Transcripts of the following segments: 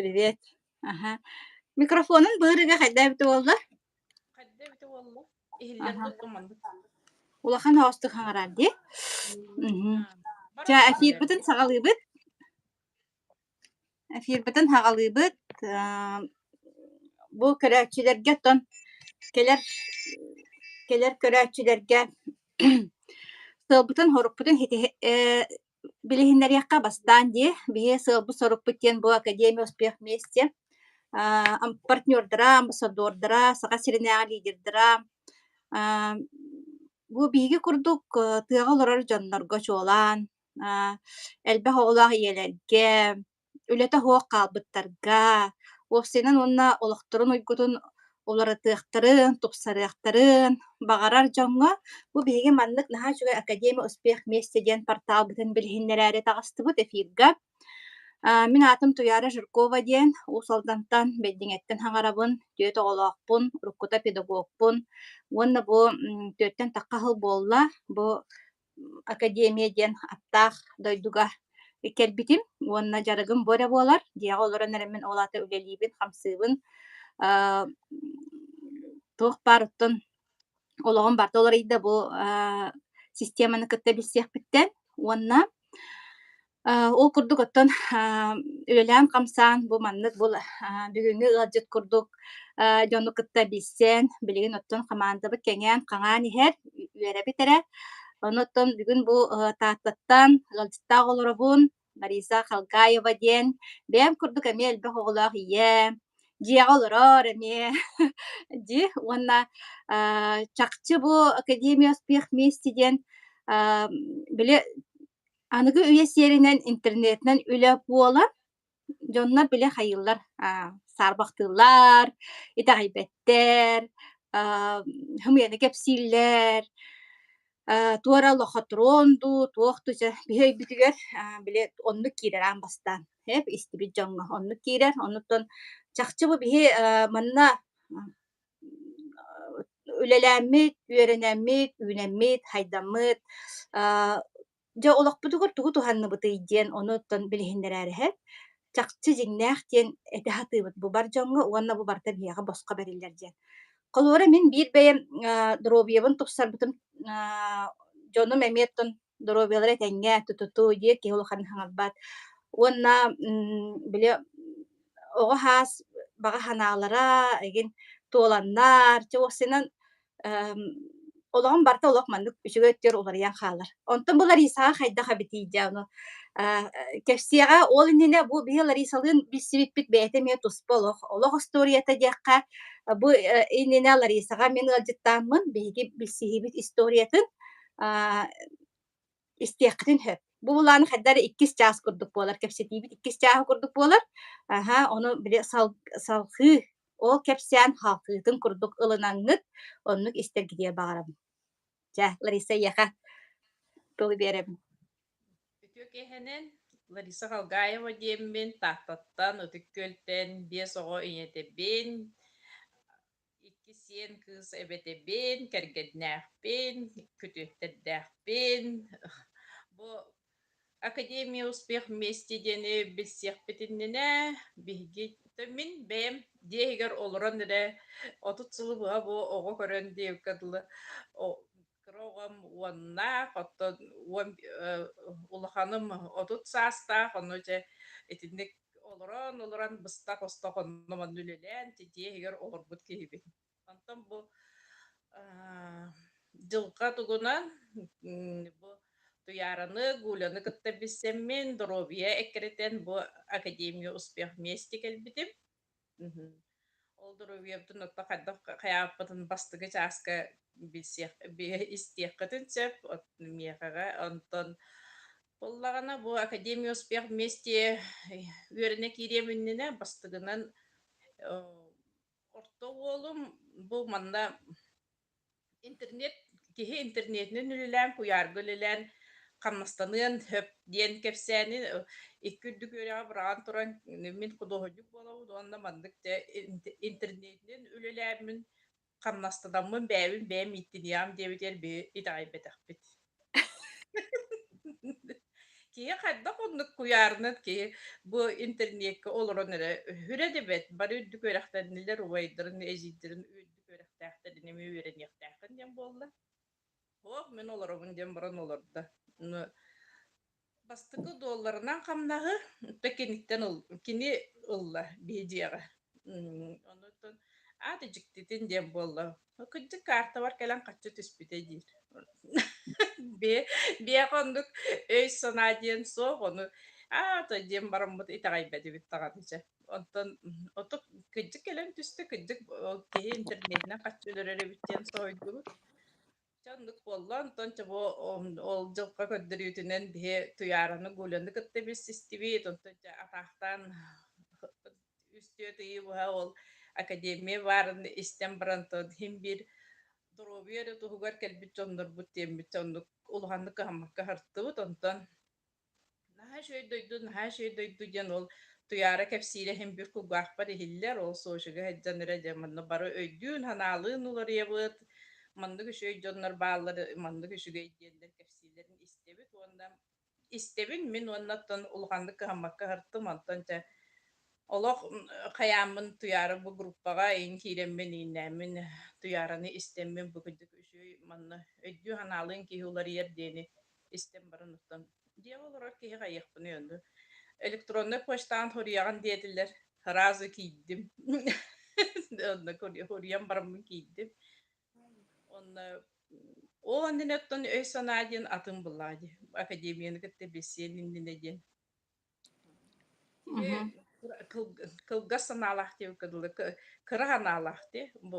Привет. Аха. Микрофонун быһырыга хайда эбитэ буолла? Хайда эбитэ буолла? Иһиллэр Аха. да маннык. Улахан оҕустук хаҥарар дии. Мгм. Баран Чэ, иһиллэр эфирбитин дии. саҕалыыбыт. Эфирбитин саҕалыыбыт. Бу көрөөччүлэргэ оттон кэлэр кэлэр көрөөччүлэргэ сыалбытын-сорукпутун билиһиннэриэххэ бастаан дии. Биһиги сыалбыт-сорукпут диэн бу Академия успех вместе партнердара, амбассадордара, Саха сиринээҕи лидердара бу биһиги курдук тыаҕа олорор дьоннорго чуолаан элбэх оҕолоох ийэлэргэ, үлэтэ суох хаалбыттарга, уопсайынан уонна олохторун уйгутун уларытыахтарын, тупсарыахтарын баҕарар дьоҥҥо бу биһиги маннык наһаа үчүгэй Академия успех вместе диэн порталбытын билиһиннэрээри таҕыстыбыт эфирга. Мин аатым Туйаара Жиркова диэн, Уус Алдантан, Бэйдиҥэттэн хаҥарабын, түөрт оҕолоохпун, уруккута педагогпун уонна бу түөртэн тахха сыл буолла, бу Академия диэн аптаах дойдуга кэлбитим уонна дьарыгым бу эрэ буолар. Дьиэҕэ олорон эрэммин ол аата үлэлиибин-хамсыыбын. Туох баар оттон олоҕум барыта уларыйда бу системаны кытта билсиэхпиттэн уонна ол курдук оттон үлэлээн-хамсаан бу маннык бу бүгүҥҥү ыалдьыт курдук дьону кытта билсэн, билигин оттон хамаандабыт кэҥээн, хаҥаан иһэр, үөрэбит эрэ. Ону оттон бүгүн бу Тааттаттан ыалдьыттаах олоробун, Лариса Халгаева диэн бэйэм курдук эмиэ элбэх оҕолоох ийэ, дьиэҕэ олорор эмиэ дии уонна чахчы бу Академия успех вместе диэн били аныгы үйэ сиэринэн интернетинэн үлэ буолан, дьоннор бile хайыыллар, саарбахтыыллар, итэҕэйбэттэр, хымыйаны кэпсииллэр, туора лохотрон дуу, туох дуу дьэ биһи өйбүтүгэр били оннук киирэр аан бастаан истибит дьоҥҥо оннук киирэр. Оннуттан чахчы бу биһи манна үлэлээммит, үөрэнэммит, үүнэммит, хайдаммыт Дьэ, олохпутугар тугу туһанныбытый диэн ону-оттон билиһиннэрээриһэ, чахчы дьиҥнээх диэн этэ сатыыбыт бу бар дьоҥҥо уонна бу барыта биһиэхэ босхо бэриллэр диэн. Холобура, мин биир бэйэм доруобуйабын тупсарбытым дьонум эмиэ оттон доруобуйалара этэҥҥэ тутутуу диир киһи улаханнык саҥарбат. Уонна били оҕо саас баҕа санаалара игин туоланнар, чэ уопсайынан олоҕум барыта олох маннык үчүгэй өттүгэр уларыйан хаалар. Онтон бу Ларисаҕа хайдах эбитий дьэ ону кэпсиэҕэ ол иннинэ бу биһи Ларисалыын билсибиппит бэйэтэ эмиэ туспа олох олох остуоруйата диэххэ бу иннинэ Ларисаҕа мин ыалдьыттааммын биһиги билсиһиибит историятын истиэххитин сөп. Бу былааны хайдах эрэ иккис чаас курдук буолар, кэпсэтиибит иккис чааһа курдук буолар. Аһа, ону били сал салҕыы ол кэпсээн халҕыытын курдук ылынаҥҥыт, оннук истэргитигэр баҕарабын. Чэ, Лариса эйиэхэ тылы биэрэбин. Үтүө киэһэнэн, Лариса Халгаева диэммин, Тааттаттан, Ытык Күөлтэн биэс оҕо ийэтэбин. Икки сиэн кыыс эбэтэбин, кэргэннээхпин, күтүөттэрдээхпин. Бу Академия успех вместе диэни билсиэхпит иннинэ биһиги мин бэйэм дьиэ иһигэр олорон эрэ 30 сылы быһа бу оҕо көрөн диэбиккэ дылы кыра оҕом уоннаах, оттон уон улаханым 30 саастаах, ону дьэ итинник олорон-олорон быстах-остох онно-манна үлэлээн дьиэ иһигэр олорбут киһибин. Онтон бу дьылҕа тугунан бу Туйаараны, Гуляны кытта билсэммин, доруобуйа эккирэтэн бу Академия успех вместе кэлбитим. Ол доруобуйабытын отто хайдах хайааппытын бастакы чааска билсиэх истиэххитин сөп миэхэҕэ. Онтон буоллаҕына бу Академия успех вместе үөрэнэ киириэм иннинэ бастакынан орто уолум бу манна Интернет киһи интернетинэн үлэлээн, куйаарга үлэлээн хамнастаныан сөп диэн кэпсээни икки үрдүк үөрэҕи быраҕан туран мин худуоһунньук буолабын уонна маннык дьэ интернетинэн үлэлээммин хамнастанаммын бэйэбин бэйэм ииттиниэҕим диэбитигэр биһи итэҕэйбэтэхпит. Киһи хайдах оннук куйаарынан киһи бу интернеккэ олорон эрэ үһүрэ да бэрт, бары үрдүк үөрэхтэннилэр, убайдарын, эдьиийдэрин үрдүк үөрэхтээхтэрин эмиэ үөрэниэхтээххин диэн буолла. Суох, мин олоробун диэн баран олордо. Ну, бастакы дуолларынан хамнаһы да киниттэн ыл, кини ылла биһи дьиэҕэ. Онуттан аата дьиктитин диэн буолла. Кырдьык каартабар кэлэн хаччы түспүтэ диир. Бээ биэхэ оннук өй-санаа диэн суох, ону аата диэн бараммыт итэҕэйбэтибит даҕаны чэ. Онтон оту кырдьык кэлэн түстэ, кырдьык ол киһи интернетинэн хаччы өлөрөр эбит диэн соһуйдубут. Чэ оннук буолла, онтон чэ бу ол дьылҕа көрдөрүүтүнэн биһи Туйаараны, Гуляны кытта билсистибит, онтон дьэ атаахтаан үс-түөрт ыйы быһа ол академия баарын истэн баран иһин биир доруобуйа эрэ туһугар кэлбит дьоннорбут диэммит оннук улаханнык кыһаммакка аһартыбыт. Онтон наһаа үчүгэй дойду, наһаа үчүгэй дойду диэн ол Туйаара кэпсиирэ иһин биир кулгаахпар иһиллэр, ол Сочига сылдьан эрэ дьэ манна бары өйдүүн-санаалыын уларыйабыт, маннык үчүгэй дьоннор бааллар, маннык үчүгэй диэннэр кэпсииллэрин истэбит уонна истэбин мин уонна оттон улаханнык кыһаммакка аһартым, онтон дьэ олох хайааммын Туйаара бу группаҕа иин киирэммин, ииннээммин Туйаараны истэммин бу кырдьык үчүгэй манна өйдүү-санаалыын киһи уларыйар диэни истэн баран оттон дьиэҕэ олорор киһи хайыахпыный онно электроннай почтаҕын суруйаҕын диэтилэр сразу киирдим онно суруйан бараммын киирдим Онно ол иннинэ оттон өй-санаа диэн атын былаа дии. Академияны кытта билсиэн иннинэ диэн. Киһи кылгас санаалаах диэбиккэ дылы, кыра санаалаах дии. Бу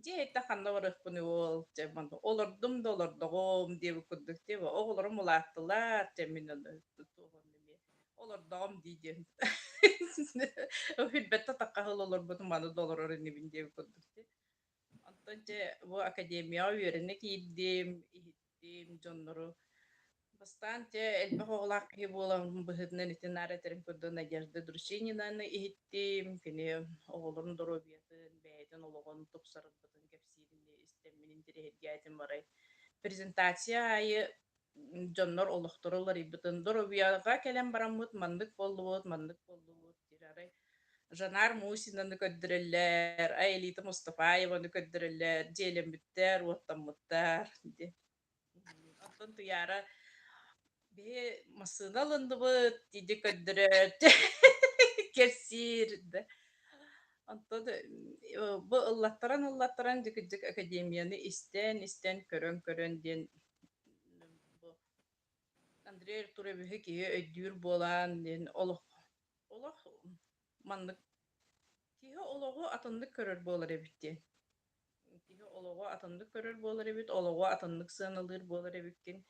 дьиэ иһиттэн ханна барыахпыный уол, дьэ манна олордум да олордоҕум диэбит курдук дии. Оҕолорум улааттылар, дьэ мин ону туох онно эмиэ олордоҕум дии диэн. Билбэттэ тахха сыл олорбутум аны да олорор инибин диэбит курдук дии. Онтон дьэ бу академияҕа үөрэнэ киирдим, иһиттим дьоннору. Бастаан дьэ элбэх оҕолоох киһи буолан быһыытынан ити наар этэрим курдук Надежда Дручининаны иһиттим. Кини оҕолорун доруобуйатын, бэйэтин олоҕун тупсарбытын кэпсиирин истэммин интэриэһиргээтим арай. Презентация аайы дьоннор олохторо уларыйбытын, доруобуйаҕа кэлэн бараммыт маннык буоллубут, маннык буоллубут диир арай Жанар Мусинаны көрдөрөллөр, Аэлита Мустафаеваны көрдөрөллөр, дьиэлэммиттэр, уоттаммыттар диэн. Оттон Туйаара биһи массыына ылынныбыт диди көрдөрөр, кэпсиир да. Онтон бу ыллаттаран-ыллаттаран дьикидьик академияны истэн-истэн, көрөн-көрөн диэн бу Андрей Артуровиһы киһи өйдүүр буолан диэн олох олох маннык киһи олоҕу атыннык көрөр буолар эбит диэн. Киһи олоҕу атыннык көрөр буолар эбит, олоҕу атыннык сыаналыыр буолар эбиккин.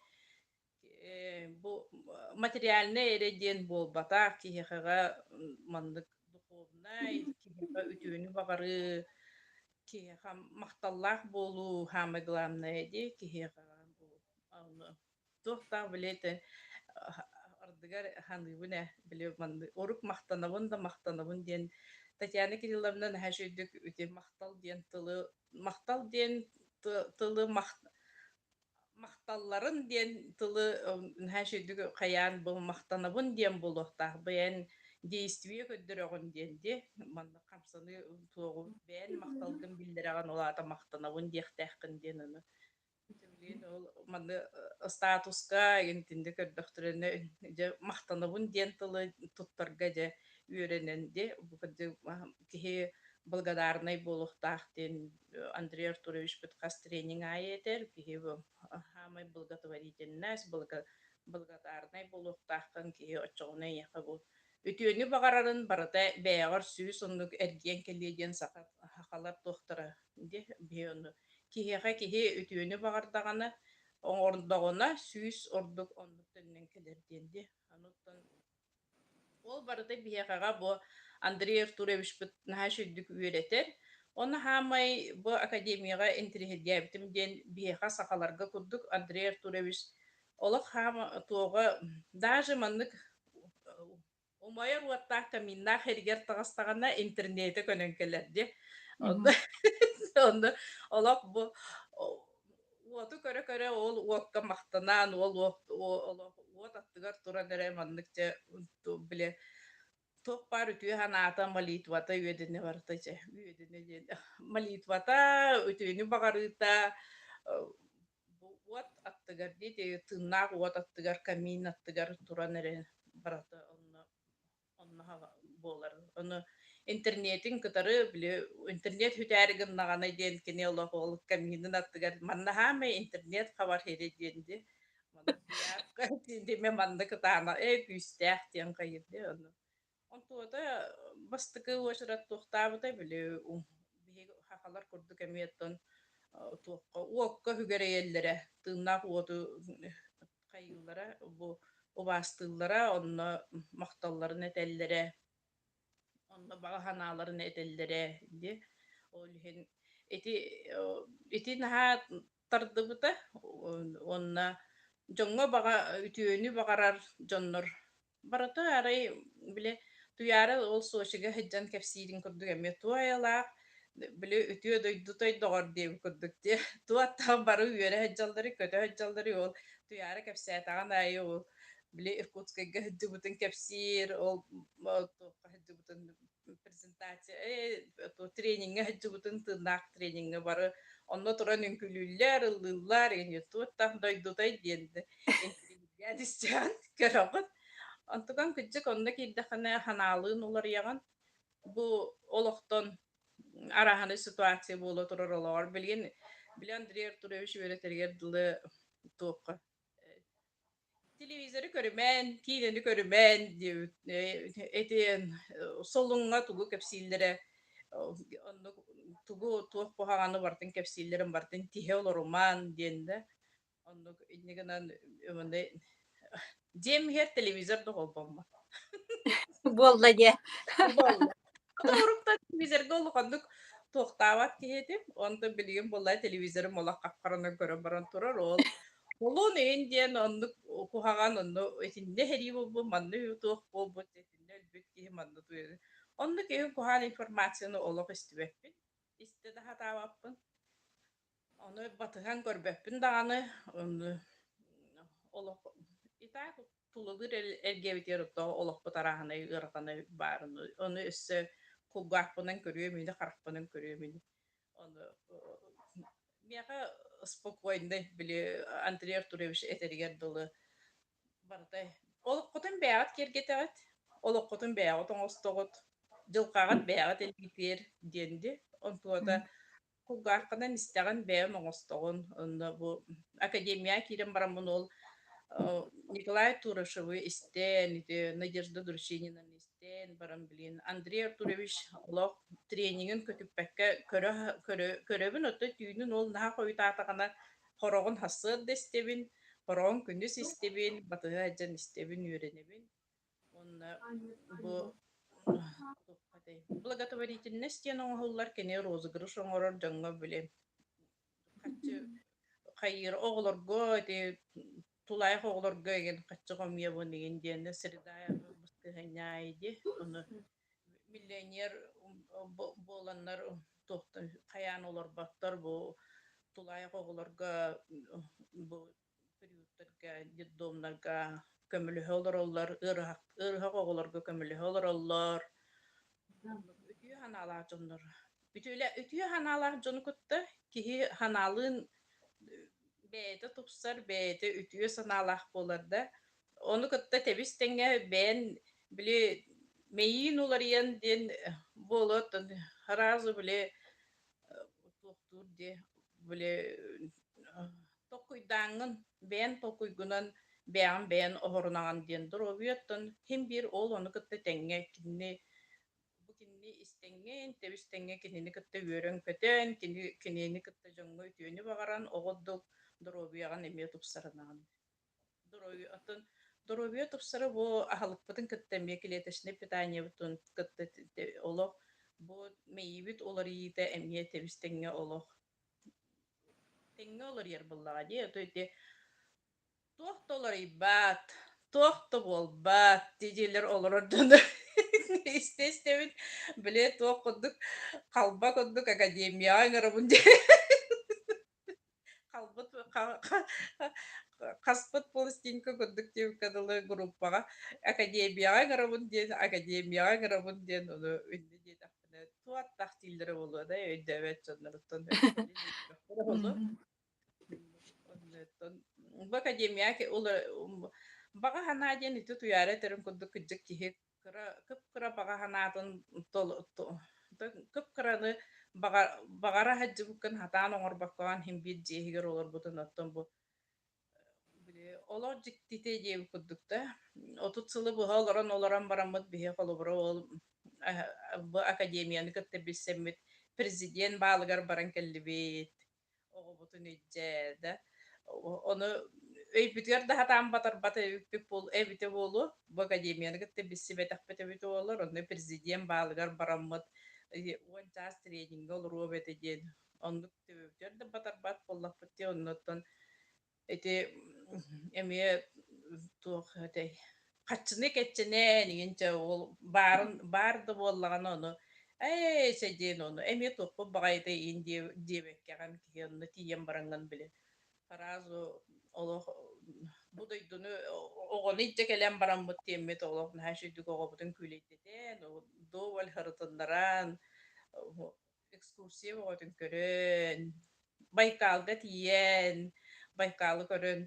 Бу материальнай эрэ диэн буолбатах, киһиэхэҕэ маннык духовнай, киһиэхэ үтүөнү баҕарыы, киһиэхэ махталлаах буолуу самое главное дии киһиэхэ бу туох-таах били этэ ардыгар саныыбын ээ били маннык урук махтанабын да махтанабын диэн Татьяна Кирилловна наһаа үчүгэйдик ити махтал диэн тылы махтал диэн тылы махталларын диэн тылы наһаа үчүгэйдик хайаан бу махтанабын диэн буолуохтаах бэйэн действие көрдөрөҕүн диэн дии маннык хамсаныы туоҕу бэйэн махталгын биллэрэҕин ол аата махтанабын диэхтээххин диэн ону Билигин ол манны статуска итинтинде көрдөхтөрүнэ дьэ махтанабын диэн тылы туттарга дьэ үөрэнэн дьэ бу киһи благодарнай буолуохтаах диэн Андрей Артуровичпыт хас тренинг аайы этэр киһи бу саамай благотворительность благодарнай буолуохтааххын киһи оччоҕуна эйиэхэ бу үтүөнү баҕарарын барыта бэйэҕэр сүүс оннук эргийэн кэлиэ диэн саха сахалар туохтара дии биһи ону киһиэхэ киһи үтүөнү баҕардаҕына оҥордоҕуна сүүс ордук оннук төннөн кэлэр диэн дии онуттан ол барыта биһиэхэҕэ бу Андрей Артуровичпыт наһаа үчүгдүк үөрэтэр. Оны хаамай бу академияҕа интириэһиргээбитим диэн биһиэхэ сахаларга курдук Андрей Артурович олох хаама туоҕа даже маннык умайар уоттаах каминнаах эригэр таҕыстаҕына интернетэ көнөн кэлэр дии. Онно онно олох бу. Уоту көрө-көрө ол уокка махтанаан, ол уот олох уот аттыгар туран эрэ маннык дьэ били туох баар үтүө санаата молитвата үөдэнэ барыта дьэ үөдэнэ диэн молитвата үтүөнү баҕарыыта бу уот аттыгар дии тыыннаах уот аттыгар камин аттыгар туран эрэ барыта онно Онно буолар. Ону интернетин кытары били интернет бүтээри гыннаҕына диэн кини олох ол каминын аттыгар манна хаамай интернет хабар иһирэ диэн дии. Манна манна кытаана ээ күүстээх диэн хайыр дии ону. Онтуота бастакы уочарат туохтаабыта били биһиги сахалар курдук эмиэ оттон туохха уокка үгэрэйэллэрэ тыыннаах уоту хайыыллара, бу убаастыыллара, онно махталларын этэллэрэ, онно баҕа санааларын этэллэрэ дии. Ол иһин ити ити наһаа тардыбыта уонна дьоҥҥо баҕа үтүөнү баҕарар дьоннор Барыта арай, били, Туйаара ол Сочига сылдьан кэпсиирин курдук эмиэ туох айылаах, били, үтүө дойдутай доҕор диэбит курдук дии. Туох бары үөрэ сылдьалларый, көтө сылдьалларый, ол Туйаара кэпсээтэҕин аайы ол, били, Иркутскайга сылдьыбытын кэпсиир, ол туохха сылдьыбытын презентация трениҥҥэ сылдьыбытын тыыннаах трениҥҥэ бары онно туран үҥкүүлүүллэр, ыллыыллар, туох дойдутай диэн интириэһиргээн истэҕин көрөҕүн. Онтукан кырдьык онно киирдэххинэ ханаалыын уларыйаҕын. Бу олохтон арааһынай ситуация буола турар олоҕор. Билигин били Андрей Артурович үөрэтэригэр дылы туохха Телевизоры көрүмэн, киинэни көрүмэн диэбит ити солуҥҥа тугу кэпсииллэрэ оннук тугу туох куһаҕаны барытын кэпсииллэрин барытын тиһэ олорумаан диэн да оннук инньэ гынан дьиэм иһэр телевизор да холбоммот. Буолла диэ. Буолла. Уруктан телевизорга улаханнык туохтаабат киһи этим. Онтон билигин буолла телевизорым олох хап-харанан көрөн баран турар. Ол Холуон иһин диэн оннук куһаҕан онно итиннэ сэрии буолбут, манна туох буолбут, итиннэ өлбүт киһи манна туйа Оннук иһин куһаҕан информацияны олох истибэппин, истэ да сатаабаппын. Ону батыһан көрбөппүн даҕаны, ону олох и так тулалыыр эргиэбитигэр олохпут арааһынай ыараханай баарын ону өссө кулгаахпынан көрүөм ини, харахпынан көрүөм ини. Ону миэхэ спокойный, били Андрей Артурович этэригэр дылы барыта олоххутун бэйэҕит киэргэтэҕит, олоххутун бэйэҕит оҥостоҕут, дьылҕаҕыт бэйэҕит илиитигэр диэн дии. Онтуота Кулгааххынан истэҕин, бэйэм оҥостоҕун. Онно бу академияҕа киирэн бараммын ол Николай Турышевы истэн, ити Надежда Друщининаны истэн баран билин Андрей Артурович олох тренингин көтүппэккэ көрө, көрө, көрөбүн, оттон түүнүн ол наһаа хойутаатаҕына хороҕун сарсыарда истэбин, хороҕун күнүс истэбин, батыһа сылдьан истэбин, үөрэнэбин. Уонна бу благотворительность диэн оҥоһуллар кини розыгрыш оҥорор дьоҥҥо били харчы хайыыр оҕолорго ити тулаайах оҕолорго игин харчы хомуйабын игин диэн среда баскыһынньаайы дии ону миллионер буоланнар туохтан хайаан олорботтор бу тулаайах оҕолорго бу приюттарга, детдомнарга көмөлөһө олороллор, ыарыһах, ыарыһах оҕолорго көмөлөһө олороллор. Үтүө санаалаах дьоннор. Үтүөлэ, үтүө санаалаах дьону кытта киһи санаалыын бэйэтэ тупсар, бэйэтэ үтүө санаалаах буолар да, ону кытта тэбис-тэҥҥэ бэйэн били мэйиин уларыйан диэн буолуо, сразу били туохтуур дии, били Толкуйдааҥҥын, бэйэн толкуйгунан бэйэҕин бэйэн оһорунаҕын диэн доруобуйаттан син биир ол ону кытта тэҥҥэ кинини бу кинини истэҥҥин, тэбис-тэҥҥэ кинини кытта үөрэн-көтөн, кини кинини кытта дьоҥҥо үтүөнү баҕаран, оҕо ордук доруобуйаҕын эмиэ тупсарынаҕын. Доруобуйа оттон доруобуйа тупсара бу аһылыкпытын кытта эмиэ клеточнай питаниебытын кытта олох бу мэйиибит уларыйыыта эмиэ тэбис-тэҥҥэ олох Тэҥҥэ уларыйар буоллаҕа дии, а то ити туох да уларыйбат, туох да буолбат дии-диилэр олорор дьону истэ-истэбин, били туох курдук халба курдук академияҕа ыҥырабын дии. Халбыт Хаспыт пластинка курдук диэбиккэ дылы группаҕа академияҕа ыҥырабын диэн академияҕа ыҥырабын диэн ону инньэ диэтэхпинэ туох дииллэрэ буолуо да өйдөөбөт дьонноруттан буолуо. Оннуттан бу академияҕа баҕа санаа диэн ити туйаара этэрин курдук кырдьык киһи кыра кып-кыра баҕа санаатын кып-кыраны баҕара сылдьыбыккын сатаан оҥорбоккоҕун иһин биир дьиэ иһигэр олорбутун оттон бу били олох дьиктитэ диэбит курдук да 30 сылы быһа олорон-олорон бараммыт биһи холобура ол бу академияны кытта билсэммит президент баалыгар баран кэллибит оҕобутун илдьэ да ону өйбүтүгэр да сатаан батарбат эбиппит эбитэ буолуо бу академияны кытта билсибэтэхпит эбитэ буоллар онно президент баалыгар бараммыт 10 чаас тренингэ олоруом этэ диэн оннук төбөбүтүгэр да батарбат буоллахпыт дии оннуттан Ити эмиэ туох этэй хаччыны кэччэнэн иҥин чэ ол баарын баар да буоллаҕына ону ээ чэ диэн ону эмиэ туохпут баҕайыта иин диэбэккэҕин киһи онно тиийэн бараҥҥын били сразу олох бу дойдуну оҕону илдьэ кэлэн бараммыт диэммит олох наһаа үчүгдүк оҕобутун күүлэйдэтэн вдоволь һырытыннаран Экскурсия бөҕөтүн көрөн, Байкалга тиийэн, Байкалы көрөн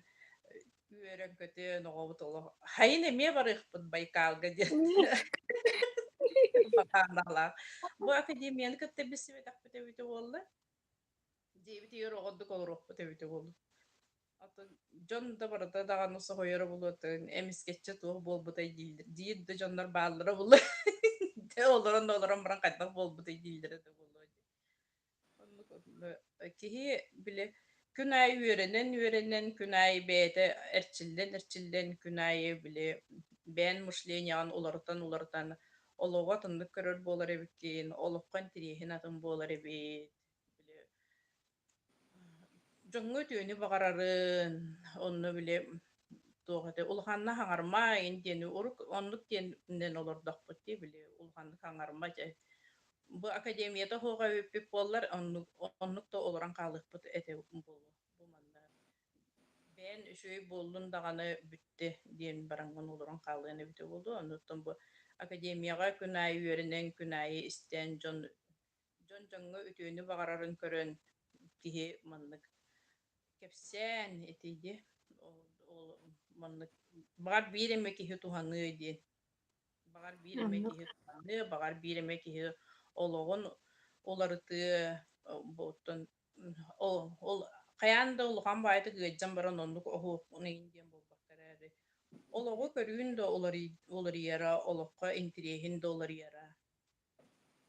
үөрэн-көтөн оҕобут олох «Хайын эмиэ барыахпыт Байкалга» диэн баҕаналаах. Бу академияны кытта билсибэтэхпит эбитэ буолла. Дьиэбитигэр оҕордук олоруохпут эбитэ буолуо. Атын дьон да барыта даҕаны соһуйара буолуо эмискэччи туох буолбутай дииллэр диир да дьоннор бааллара буолуо дьэ олорон да олорон баран хайдах буолбутай дииллэрэ да буолуо дии. Оннук киһи били күн аайы үөрэнэн-үөрэнэн күн аайы бэйэтэ эрчиллэн-эрчиллэн күн аайы били бэйэн мышлениеҕын уларытан-уларытан олоҕу атыннык көрөр буолар эбиккин, олоххо интириэһин атын буолар эбит. Били Дьоҥҥо үтүөнү баҕарарын, онно били туох этэ улаханна хаҥарма ин диэни урук оннук диэнинэн олордохпут дии били улаханнык хаҥарма дьэ. Бу академията суох эбиппит буоллар оннук оннук да олорон хаалыахпыт этэ буолуо. Бу манна бэйэн үчүгэй буоллун даҕаны бүттэ диэн бараҥҥын олорон хаалыан эбитэ буолуо. Оннуттан бу академияҕа күн аайы үөрэнэн, күн аайы истэн дьон Дьон дьоҥҥо үтүөнү баҕарарын көрөн киһи маннык кэпсээн итиги ол маннык баҕар биир эмэ киһи туһаныа диэн баҕар биир эмэ Оннук. киһи туһаныа, баҕар биир эмэ киһи олоҕун уларытыа оттон ол ол хайаан да улахан баайытык ыалдьан баран оннук оһуохпун иһин диэн буолбакка эрээри олоҕу көрүүн да уларыйара, олоххо интириэһин да уларыйара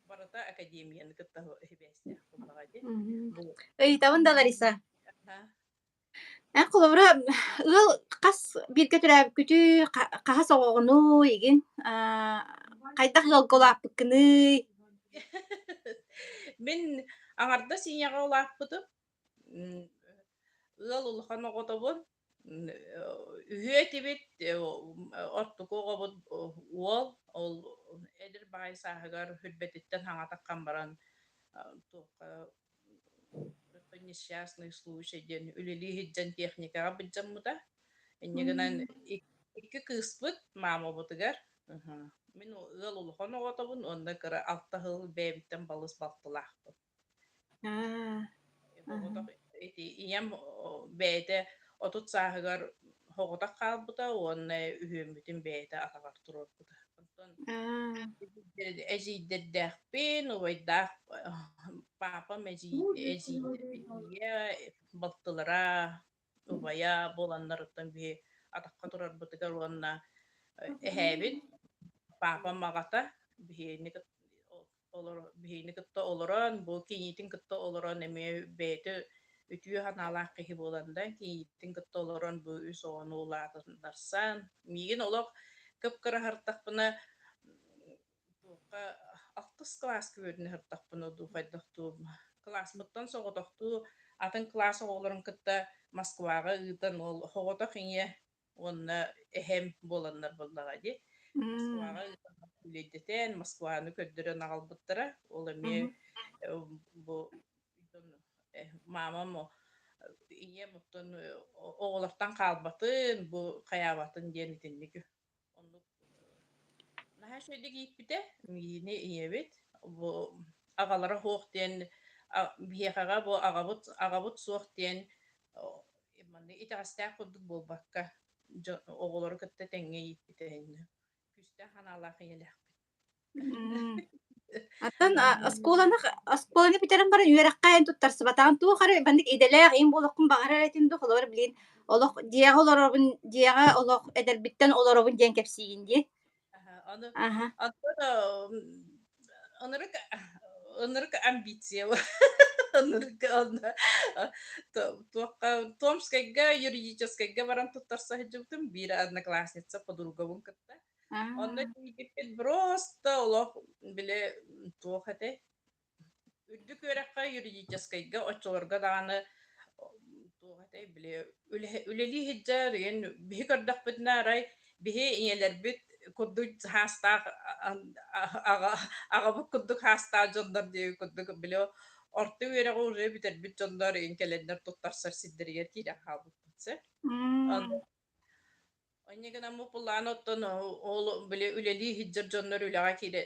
Барыта академияны кытта сибээстээх буоллаҕа дии. Бу Ыйытабын да Лариса. Аха. Эн холобура ыал хас бииргэ төрөөбүккүтүй, хаһыс оҕоҕунуй игин, хайдах ыалга улааппыккыный? Мин аҥардас ийэҕэ улааппытым. Ыал улахан оҕотобун. Үһүө этибит, ортоку оҕобут уол, ол эдэр баҕайы сааһыгар үрбэтиттэн хаҥатаххан баран туохха несчастный случай диэн үлэлии сылдьан техникаҕа былдьаммыта. Инньэ гынан икки кыыспыт маамабытыгар мин ыал улахан оҕотобун уонна кыра алта сыл бэйэбиттэн балыс балтылаахпын. Соҕотох ити ийэм бэйэтэ 30 сааһыгар соҕотох хаалбыта уонна үһүөммүтүн бэйэтэ атаҕар туруорбута. Онтон эдьиийдэрдээхпин, убайдаах паапам эдьиий эдьиийдэрбин балтылара убайа буоланнарыттан биһи атахха турарбытыгар уонна эһээбит паапам аҕата биһигини биһигини кытта олорон, бу кийиитин кытта олорон эмиэ бэйэтэ үтүө санаалаах киһи буолан да, кийиитин кытта олорон бу үс оҕону улаатыннарсан, миигин олох кып-кыра сырыттахпына туохха алтыс кылааска үөрэнэ сырыттахпына дуу хайдах дуу кылааспыттан соҕотохтуу атын кылаас оҕолорун кытта Москваҕа ыытан ол соҕотох ийэ уонна эһэм буоланнар буоллаҕа дии. Москваҕа үлэйдэтэн, Москваны көрдөрөн аҕалбыттара. Ол эмиэ бу маамам Ийэм оттон оҕолортон хаалбатын, бу хайаабатын диэн итинник оннук наһаа үчүгэйдик ииппитэ. Миини ийэбит бу аҕалара суох диэн биһиэхэҕэ бу аҕабыт аҕабыт суох диэн маннык итэҕэстээх курдук буолбакка дьон оҕолору кытта тэҥҥэ ииппитэ иннэ. Күүстээх санаалаах ийэлээхпит. Оттон оскуоланы оскуоланы бүтэрэн баран үөрэххэ эн туттарсыбатаҕын туох эрэ маннык идэлээх им буолуоххун баҕарар этин дуу, холобур билигин олох дьиэҕэ олоробун, дьиэҕэ олох эдэрбиттэн олоробун диэн кэпсиигин дии. Ону Аха. оттон ынырык ынырык амбиция ынырык онно туохха Томскайга юридическайга баран туттарса сылдьыбытым биир одноклассница подругабын кытта. Онно Аа. тиийбиппит просто олох били туох этэй Үрдүк үөрэххэ юридическайга оччолорго даҕаны туох этэй били үлэлии сылдьар игин биһи көрдөхпүтүнэ арай биһи ийэлэрбит курдук хаастаах аҕа аҕабыт курдук хаастаах дьоннор диэби курдук били орто үөрэҕи уже бүтэрбит дьоннор игин кэлэннэр туттарсар сирдэригэр киирэн хаалбыппыт сөп. Инньэ гынан бу былаан оттон ол били үлэлии сылдьар дьоннор үлэҕэ киирэ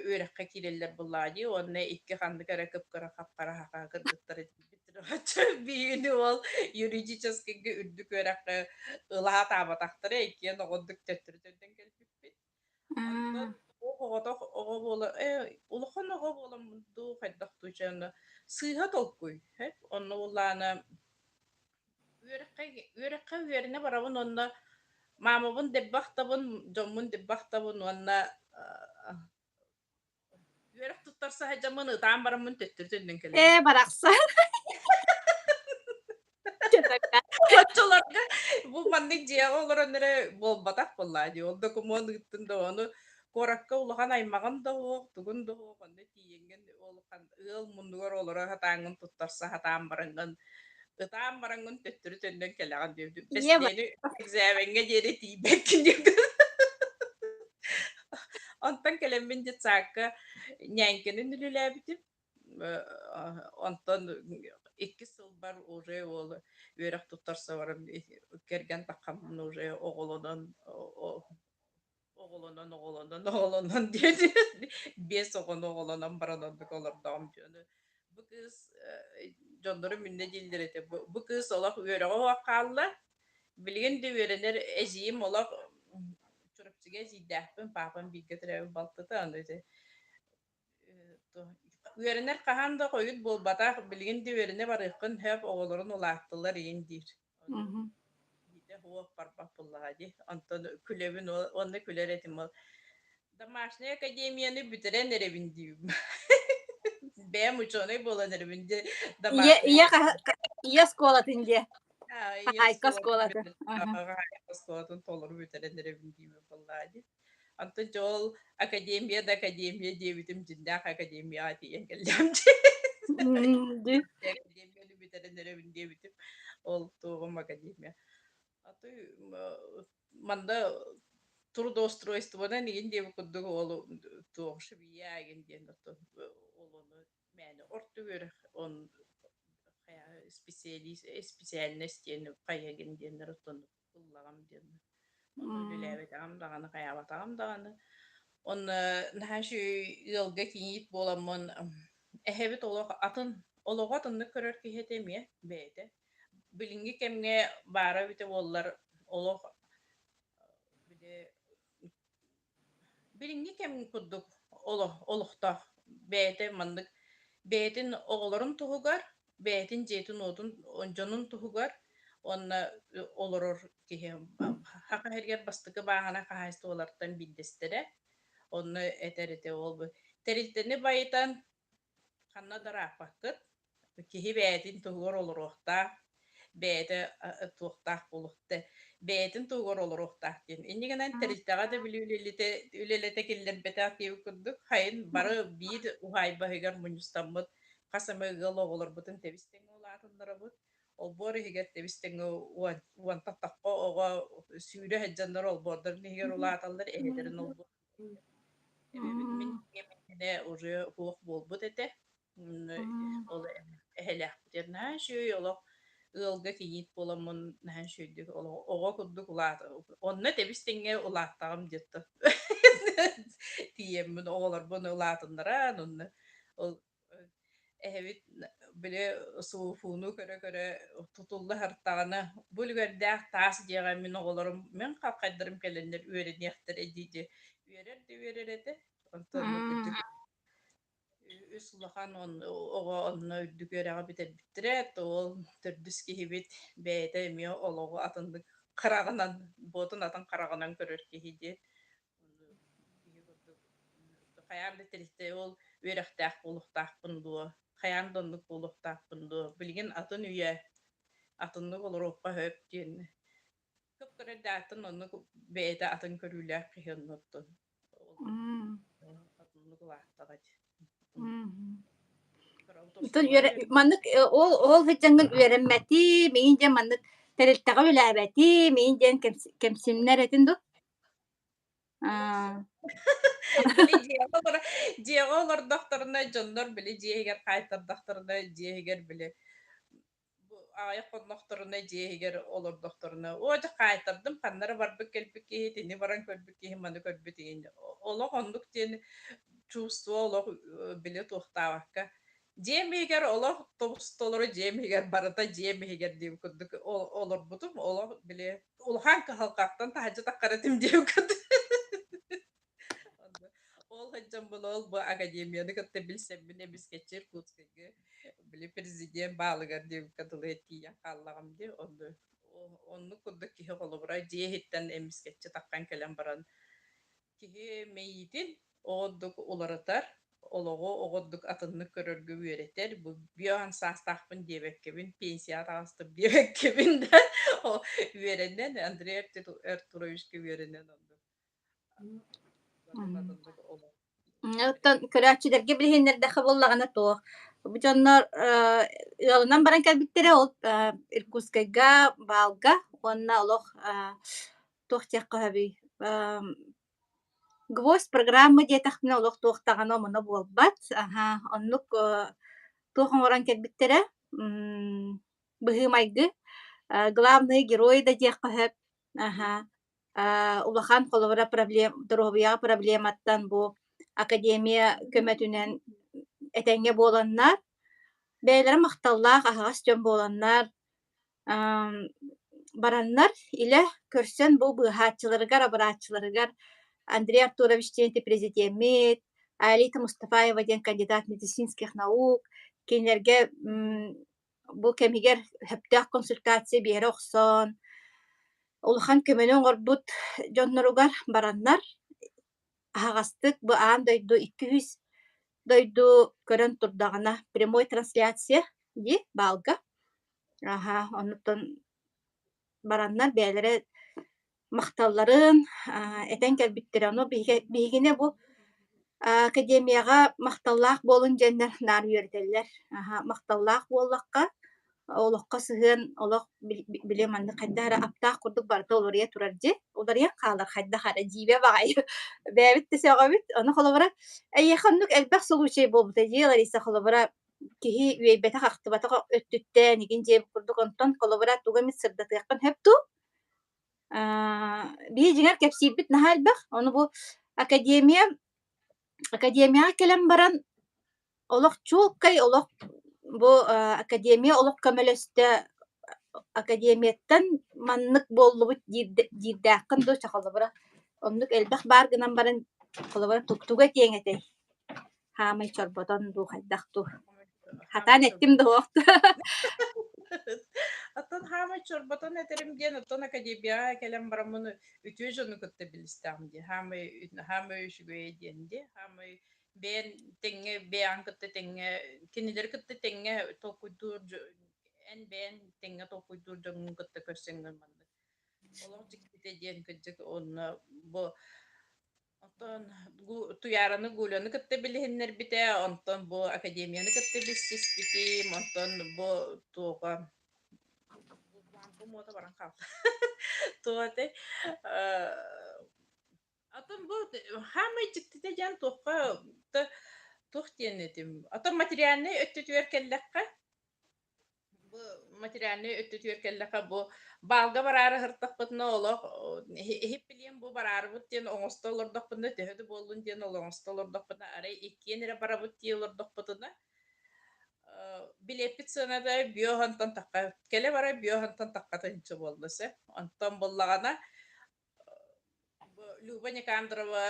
үөрэххэ киирэллэр буоллаҕа дии уонна икки ханнык эрэ кып-кыра хап-хара саха кыргыттара тиийбиттэр ол юридическайга үрдүк үөрэххэ ылаатаабатахтара иккиэн оҕордук төттөрү төннөн кэлбиппит. Онтон оҕотох оҕо буола улахан оҕо буоламмын дуу хайдах дуу чэ онно сыыһа толкуй онно буоллаҕына Үөрэххэ үөрэххэ үөрэнэ барабын уонна маамабын дэлби ахтабын, дьоммун дэлби ахтабын уонна үөрэх туттарса сылдьаммын ытаан бараммын төттөрү төннөн кэлэбин. Ээ, барахсан. Оччолорго бу маннык дьиэҕэ олорон эрэ буолбатах буоллаа дии. Ол докумуон ыыттын да ону куоракка улахан аймаҕым да суох, тугун да суох, онно тиийэҥҥин ол ыал муннугар олоро сатааҥҥын туттарса сатаан бараҥҥын ытаан бараҥҥын төттөрү төннөн кэлэҕин диэбитим. Ийэ Бэстилиэни экзамеҥҥа диэри тиийбэккин диэбитим. Онтон кэлэммин детсадка ньээҥкэнэн үлэлээбитим. Онтон иккис сылбар уже ол үөрэх туттарса баран кэргэн таххаммын уже оҕолонон Оҕолонон, оҕолонон, оҕолонон диэн биэс оҕону оҕолонон баран оннук олордоҕум дьону. Бу кыыс дьоннорум иннэ дииллэр этэ. Бу, бу кыыс олох үөрэҕэ суох хаалла. Билигин да үөрэнэр эдьиийим олох Чурапчыга эдьиийдээхпин, паапам бииргэ төрөөбүт балтыта. Аны ити үөрэнэр хаһан да хойут буолбатах, билигин да үөрэнэ барыаххын сөп, оҕолорун улааттылар игин диир. Биирдэ суох барбат буоллаҕа дии. Онтон күлэбин уонна күлэр этим ол. Домашняя академияны бүтэрэн эрэбин диибин. Бэйэм учуонай буолан эрэбин дии. Ийэ Домашняя ийэ ийэ оскуолатын диэ. ийэ Хаһаайка оскуолатын оскуолатын. хаһаайка оскуолатын толору бүтэрэн эрэбин диибин буоллаҕа дии. Онтон дьэ ол академия да академия диэбитим дьиҥнээх академияҕа тиийэн кэллэҕим дии. Дии. Академияны бүтэрэн эрэбин диэбитим. Ол туоҕум академия. А то манна трудоустройствонан игин диэбит курдук ол туох швея игин диэн ол ону мээнэ орто үөрэх он специалист специальность диэн хайыгын диэннэр оттон ыллаҕым диэн. Онно үлэлээбэтэҕим даҕаны, хайаабатаҕым даҕаны. Онно наһаа үчүгэй ыалга кийиит буоламмын, эһэбит олох атын, олоҕу атыннык көрөр киһи этэ эмиэ бэйэтэ. Билиҥҥи кэмҥэ баара эбитэ буоллар, олох били Билиҥҥи кэм курдук олохтоох бэйэтэ маннык бэйэтин оҕолорун туһугар, бэйэтин дьиэтин-уотун дьонун туһугар уонна олорор киһи Саха сиригэр бастакы бааһынай хаһаайыстыбалартан биирдэстэрэ. Онно этэр этэ ол тэрилтэни байытан Ханна да ырааппаккыт, киһи бэйэтин туһугар олоруохтаах, бэйэтэ туохтаах буолуохта бэйэтин туһугар олоруохтаах диэн. Инньэ гынан тэрилтэҕэ да били үлэлэтэ үлэлэтэ киллэрбэтэх диэбит курдук, хайын бары биир уһаайба иһигэр мунньустаммыт хас эмэ ыал оҕолорбутун тэбис-тэҥҥэ улаатыннарабыт. Олбуор иһигэр тэбис-тэҥҥэ уонтан тахха оҕо сүүрэ сылдьаннар олбуордарын иһигэр улааталлар, эһэлэрин олбуор Эбэбит мин иннинэ уже суох буолбут этэ. Ол эһэлээхпитигэр наһаа үчүгэй олох. Ыалга кийиит буоламмын наһаа үчүгэйдик оҕо курдук улаат онно тэбис-тэҥҥэ улааттаҕым диэттэ. Тиийэммин оҕолорбун улаатыннаран онно ол эһэбит били СУФУну көрө-көрө тутулла сырыттаҕына бу үлүгэрдээх таас дьиэҕэ мин оҕолорум мин хаххайдарым кэлэннэр үөрэниэхтэрэ дии-дии үөрэр да үөрэр этэ. Онтон кырдьык Үс улахан оҕо онно үрдүк үөрэҕи бүтэрбиттэрэ, ол төрдүс киһибит бэйэтэ эмиэ олоҕу атыннык хараҕынан, буотун атын хараҕынан көрөр киһи диэн. Киһи курдук хайаан да тэрилтэ ол үөрэхтээх буолуохтаахпын дуо, хайаан да оннук буолуохтаахпын дуо, билигин атын үйэ, атыннык олоруохха сөп диэн. Кып-кыра эрдэҕиттэн оннук бэйэтэ атын көрүүлээх киһи оннуттан атыннык улааттаҕа дии. Оттон маннык ол ол сылдьаҥҥын үөрэммэтим, миигин диэн маннык тэрилтэҕэ үлэлээбэтим, миигин диэн кэмсиннэр этин дуо? Били дьиэҕэ олордохторуна дьоннор били дьиэ иһигэр хаайтардахтарына дьиэ иһигэр били Бу аҕыйах хоннохторуна дьиэ иһигэр олордохторуна, оо дьэ хаайтардым, ханна эрэ барбыт кэлбит киһи, итини баран көрбүт киһи, маны көрбүт игин. Олох оннук диэн чувство олох били туохтаабакка. Дьиэм иһигэр олох тобус-толору дьиэм иһигэр барыта дьиэм иһигэр диэбит курдук олорбутум. Олох били улахан кыһалҕаттан таһырдьа таххар этим диэбит курдук. Ол сылдьаммын ол бу академияны кытта билсэммин эмискэччи Иркутскайга били президент баалыгар диэбиккэ дылы тиийэн хааллаҕым дии. Онно оннук курдук киһи холобура дьиэ иһиттэн эмискэччи таххан кэлэн баран киһи мэйиитин оҕордук уларытар, олоҕу оҕордук атыннык көрөргө үөрэтэр. Бу биоан саастаахпын диэбэккэбин, пенсияҕа таҕыстым диэбэккэбин да үөрэнэн Андрей Артуровичка үөрэнэн оннук Оттон көрөөччүлэргэ билиһиннэрдэххэ буоллаҕына туох, бу дьоннор ыалынан баран кэлбиттэрэ ол Иркутскайга, Баалга уонна олох туох диэххэ сөбүй гвоздь программа диэтэхпинэ олох туох даҕаны омуна буолбат, аһаа оннук туох оҥорон кэлбиттэрэ быһыы-майгы главные герои да диэххэ сөп, аһаа Улахан холобура доруобуйаҕа проблематтан бу академия көмөтүнэн этэҥҥэ буоланнар, бэйэлэрэ махталлаах аһаҕас дьон буоланнар, бараннар илэ көрсөн бу быыһааччыларыгар, абырааччыларыгар Андрей Артурович диэн ити президеммит, Аэлита Мустафаева диэн кандидат медицинских наук, кинилэргэ бу кэмигэр сөптөөх консультация биэрэ охсон, улахан көмөнү оҥорбут дьонноругар бараннар, аһаҕастык бу аан дойду 200 дойду көрөн турдаҕына прямой трансляция дии баалга. Аһа, оннуттан бараннар бэйэлэрэ махталларын этэн кэлбиттэрэ. Ону биһигини бу академияҕа махталлаах буолун диэннэр наар үөрэтэллэр. Махталлаах буоллахха, олоххо сыһыан олох били маннык хайдах эрэ аптаах курдук барыта уларыйа турар дии. Уларыйан хаалар хайдах эрэ дьиибэ баҕайы. Бэйэбит да сөҕөбүт. Ону холобура, эйиэхэ оннук элбэх случай буолбута дии, Лариса, холобура, киһи үөйбэтэх-ахтыбатах өттүттэн игин дьиэбит курдук онтон холобура тугу эмит сырдатыаххын сөп дуу? Биһи дьиҥэр кэпсиирбит наһаа элбэх. Ону бу академия академияҕа кэлэн баран олох чуолкай олох бу академия олох көмөлөстө академияттан маннык буоллубут диирдээххин дуу чэ холобура оннук элбэх баар гынан баран холобура тугу этиэҥ этэй? Хаамай чорботон дуу хайдах дуу? Хатаан эттим да суох Оттон хаамай чорботон этэрим диэн, оттон академияҕа кэлэн бараммын үтүө дьону кытта билистэҕим дии. Хаамай хаамай үчүгэйэ диэн дии. Хаамай бэйэн тэҥҥэ бэйэҕин кытта тэҥҥэ кинилэри кытта тэҥҥэ толкуйдуур эн бэйэн тэҥҥэ толкуйдуур дьоҥҥун кытта көрсөҥҥүн маннык олох дьиктитэ диэн кырдьык онно бу Оттон Туйаараны Гуляны кытта билиһиннэрбитэ, онтон бу академияны кытта билсиспитим, онтон бу туоҕа лампам уота баран хаалла. Туох этэй? Атын бу хаамай дьиктитэ диэн туохха туох диэн этим. Атын материальнай өттүтүгэр кэллэххэ, бу Бу материальнай өттүтүгэр кэллэххэ бу баалга бараары сырыттахпытына олох иһип билиэм бу бараарыбыт диэн оҥосто олордохпутуна төһө да буоллун диэн ол оҥосто олордохпутуна арай иккиэн эрэ барабыт дии олордохпутуна билиэппит сыаната биоһонтон тахха кэлэ бара биоһонтон тахха тыһыынча буолла сөп онтон буоллаҕына Люба Никандрова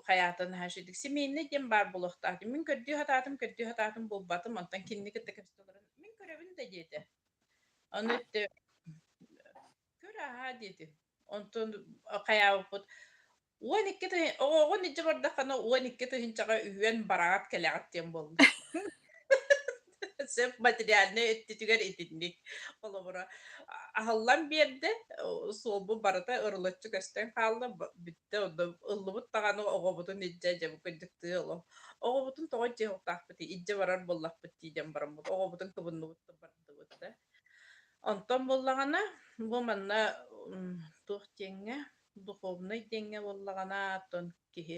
хайаатын наһаа үчүгэй семейный диэн баар буолуохтаах. Мин көрдүү сатаатым, көрдүү сатаатым булбатым. Онтон кинини кытта кэпсэтэ олорон мин көрөбүн да диэтэ. Ону өттө көр аһаа диэтим. Онтон хайаабыппыт 12 тыһ оҕоҕун илдьэ бардаххына 12 тыһыынчаҕа үһүөн бараҕат кэлэҕит диэн буолла. Сөп материальнай өттүтүгэр итинник. Холобура, аһыллан биэрдэ, суолбут барыта ырылыччы көстөн хаалла, бүттэ, ыллыбыт даҕаны оҕобутун илдьэ дьэ бу кырдьыктыы олох. Оҕобутун тоҕо илдьэ уохтаахпытый, илдьэ барар буоллахпыт дии диэн бараммыт, оҕобутун кыбынныбыт да бардыбыт да. Онтон буоллаҕына, бу манна туох диэҥҥэ, духовнай диэҥҥэ буоллаҕына, оттон киһи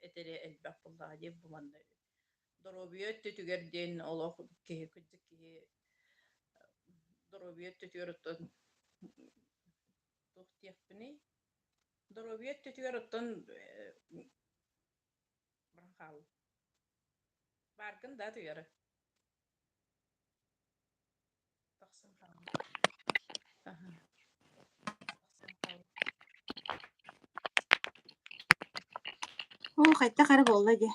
этэрэ элбэх буоллаҕа дии бу манна Доруобуйа өттүтүгэр диэн олох киһи кырдьык киһи доруобуйа өттүтүгэр оттон туох диэхпиний? Доруобуйа өттүтүгэр оттон баран хаалла. Бааргын да Туйара? Тахсан хаалла. Аха. Тахсан хаалла. Оо, хайдах эрэ буолла дии.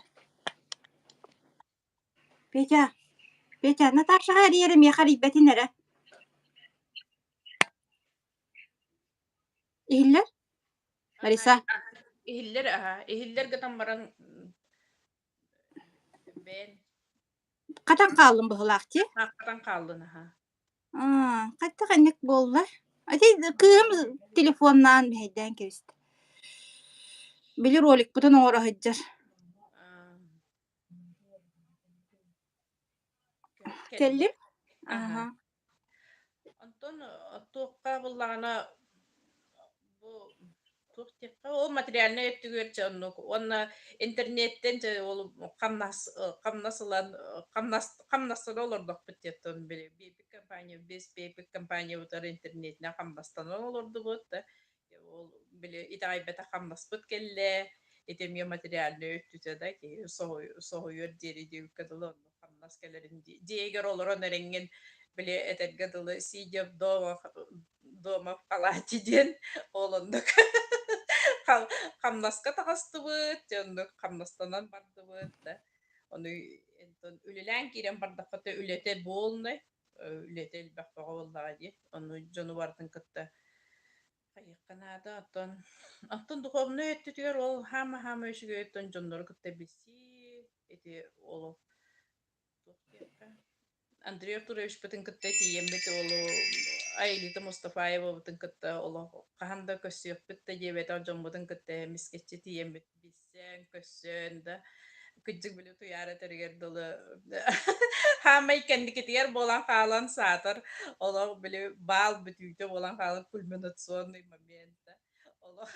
Петя, Петя, Наташаҕа эрийэрэ миэхэ эрийбэтин эрэ. Иһиллэр? Лариса? Иһиллэр аһа, иһиллэр гынан баран бэйэн Хатан хааллым быһыылаах дии. Хатан хааллын аһа. Аа, хайдах инник буолла? Ити кыыһым телефоннаан мэһэйдээн кэбистэ. Били роликпытын оҥоро сылдьар. Кэллим? Аха. Онтон туохха буллаҕына бу туох диэххэ ол материальнай өттүгэр чэ оннук уонна интернеттэн дьэ ол хамнас хамнас ылан хамнас хамнастана олордохпут диэттэн били биэпик компания без биэпик компаниябытыгар интернетинэн хамнастанан олордубут да ол били итэҕэйбэтэх хамнаспыт кэллэ ити эмиэ материальнай өттүтэ да киһи соһуйуор диэри диэбиккэ дылы оннук хамнас кэлэрин дьиэгэр олорон эрэҥҥин били этэргэ дылы сидя дома дома в халате диэн ол оннук хамнаска таҕыстыбыт дьэ оннук хамнастанан бардыбыт да ону онтон үлэлээн киирэн бардахха үлэтэ буолнай үлэтэ элбэх бөҕө буоллаҕа дии ону дьону барытын кытта хайыахха наада оттон оттон духовнай өттүтүгэр ол хаама-хаама үчүгэй оттон дьоннору кытта билсии ити ол туох диэххэ Андрей Артуровичпытын кытта тиийэммит ол Аэлита Мустафаевабытын кытта олох хаһан да көрсүөхпүт да диэбэтэх дьоммутун кытта эмискэччи тиийэммит билсэн, көрсөн да кырдьык били Туйаара этэригэр дылы хаамай кэнникитигэр буолан хаалан саатар олох били баал бүтүүтэ буолан хаалан кульминационный момент да олох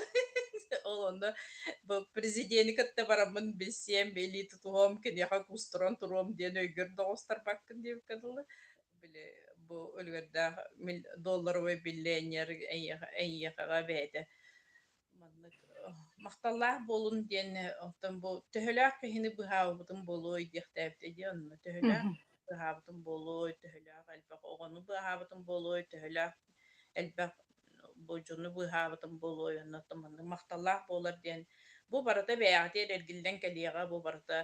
ол онно бу президени кытта бараммын билсиэм билии тутуһуом киниэхэ куустуран туруом диэн өйгөр доҕустарбаккын диэбиккэ дылы били бу үлүгэрдээх долларовый миллионер эйиэхэ эйиэхэҕэ бэйэтэ Маннык махталлаах буолун диэн оттон бу төһөлөөх киһини быһаабытым буолуой диэхтээбитэ дии онно төһөлөөх быһаабытым буолуой, төһөлөөх элбэх оҕону быһаабытым буолуой, төһөлөөх элбэх бу дьону быыһаабытым буолуой онно оттон маннык махталлаах буолар диэн бу барыта бэйэҕитигэр эргиллэн кэлиэҕэ бу барыта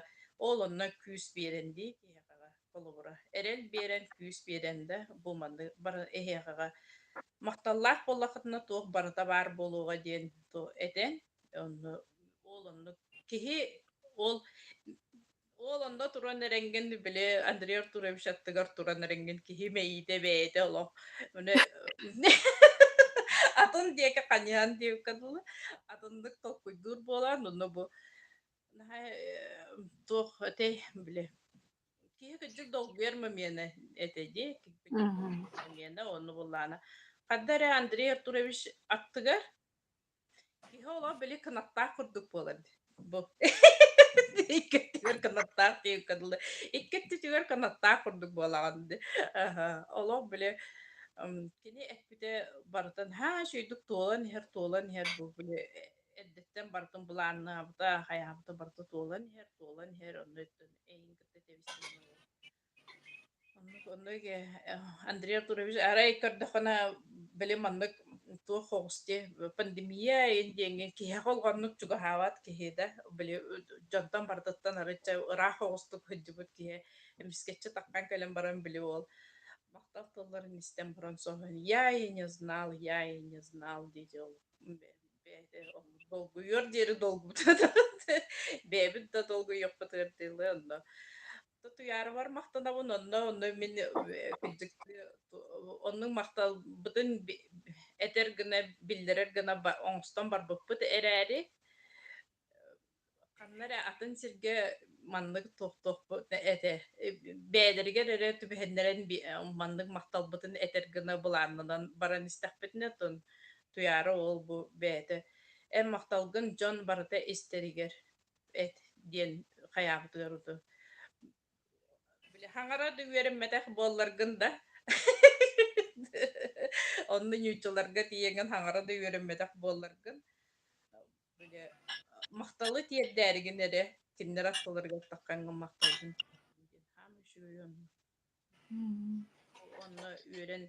ол онно күүс биэрэн дии киһиэхэҕэ холобура эрэл биэрэн күүс биэрэн да бу маннык бары эһиэхэҕэ махталлаах буоллаххытына туох барыта баар буолуоҕа диэн этэн онно ол оннук киһи ол ол онно туран эрэҥҥин били Андрей Артурович аттыгар туран эрэҥҥин киһи мэйиитэ бэйэтэ олох атын диэки ханьыһан диэбиккэ дылы атыннык толкуйдуур буолан онно бу наһаа туох этэй били Киһи кырдьык долгуйар момена этэ дии, кырдьык долгуйар момена онно буоллаҕына. Ханна эрэ Андрей Артурович аттыгар киһи олох били кынаттаах курдук буолар бу. Икки өттүгэр. кынаттаах диэбиккэ дылы. Икки өттүтүгэр кынаттаах курдук буолаҕын дии. Аһа, олох били кини эппитэ барытын һаа үчүгэйдик туолан иһэр, туолан иһэр бу били эрдэттэн барытын былааннаабыта, хайаабыта барыта туолан иһэр, туолан иһэр, онно эйигин кытта тэбис-тэҥҥэ Оннук, оннук ээ, Андрей Артурович, арай көрдөххүнэ, били маннык туох оҕус дии, пандемия эйин диэҥҥэ киһиэхэ улаханнык чугаһаабат киһи да, били дьонтон барытыттан арыйча ыраах оҕустук сылдьыбыт киһи эмискэччи таххан кэлэн баран били уол махтал тылларын истэн баран соһуйан «Я и не знал, я и не знал» дии ол бэйэтэ долгуйуор диэри долгуйбута бэйэбит да долгуйуохпутугар дылы онно Тутуйаарыбар махтанабын, онно онно мин кырдьыктыы оннук махталбытын этэр гына, биллэрэр гына оҥостон барбыппыт эрээри, ханна эрэ атын сиргэ маннык туохтуохпут этэ. Бэйэлэригэр эрэ түбэһиннэрэн маннык махталбытын этэр гына былааннанан баран истэхпитинэ, оттон Туйаара уол бу бэйэтэ эн махталгын дьон барыта истэригэр эт диэн хайаабытыгар уту били хаҥара да үөрэммэтэх буолларгын да онно ньууччаларга тиийэҥҥин хаҥара да үөрэммэтэх буолларгын били махталы тиэрдээригин эрэ кинилэр аттыларыгар таххаҥҥын махталгын диэн хаама үчүгэй онно Онно үөрэн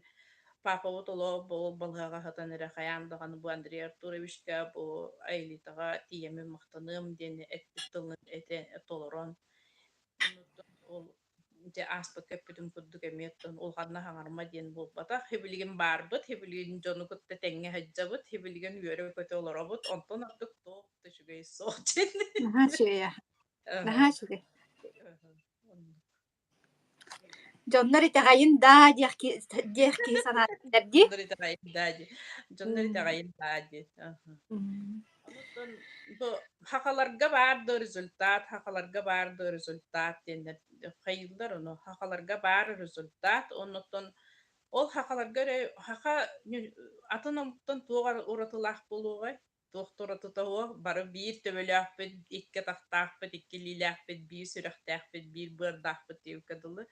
паапабыт олох бу балыһаҕа сытан эрэ хайаан даҕаны бу Андрей Артуровичка, бу Аэлитаҕа тиийэммин махтаныам диэн эппит тылын этэ толорон ол дьэ ааспыкка эппитим курдук эмиэ оттон улаханна хаҥарма диэн буолбатах. Һибилигин баарбыт, һибилигин дьону кытта тэҥҥэ сылдьабыт, һибилигин үөрэ-көтө олоробут, онтон ордук туох да үчүгэй суох диэн. Наһаа үчүгэй Наһаа үчүгэй. Дьоннор итэҕэйин даа диэх диэх киһи санаатыгар дии. Дьоннор итэҕэйин даа дии. Дьоннор итэҕэйин даа дии. Онуттан бу хахаларга баар да результат, хахаларга баар да результат диэннэр хайыыллар ону. Хахаларга баар результат, оннуттан ол хахаларга эрэ хаха атын омуктан туох уратылаах буолуоҕай? Туох да уратыта суох, бары биир төбөлөөхпүт, икки атахтаахпыт, икки илиилээхпит, биир сүрэхтээхпит, биир быардаахпыт диэбиккэ дылы.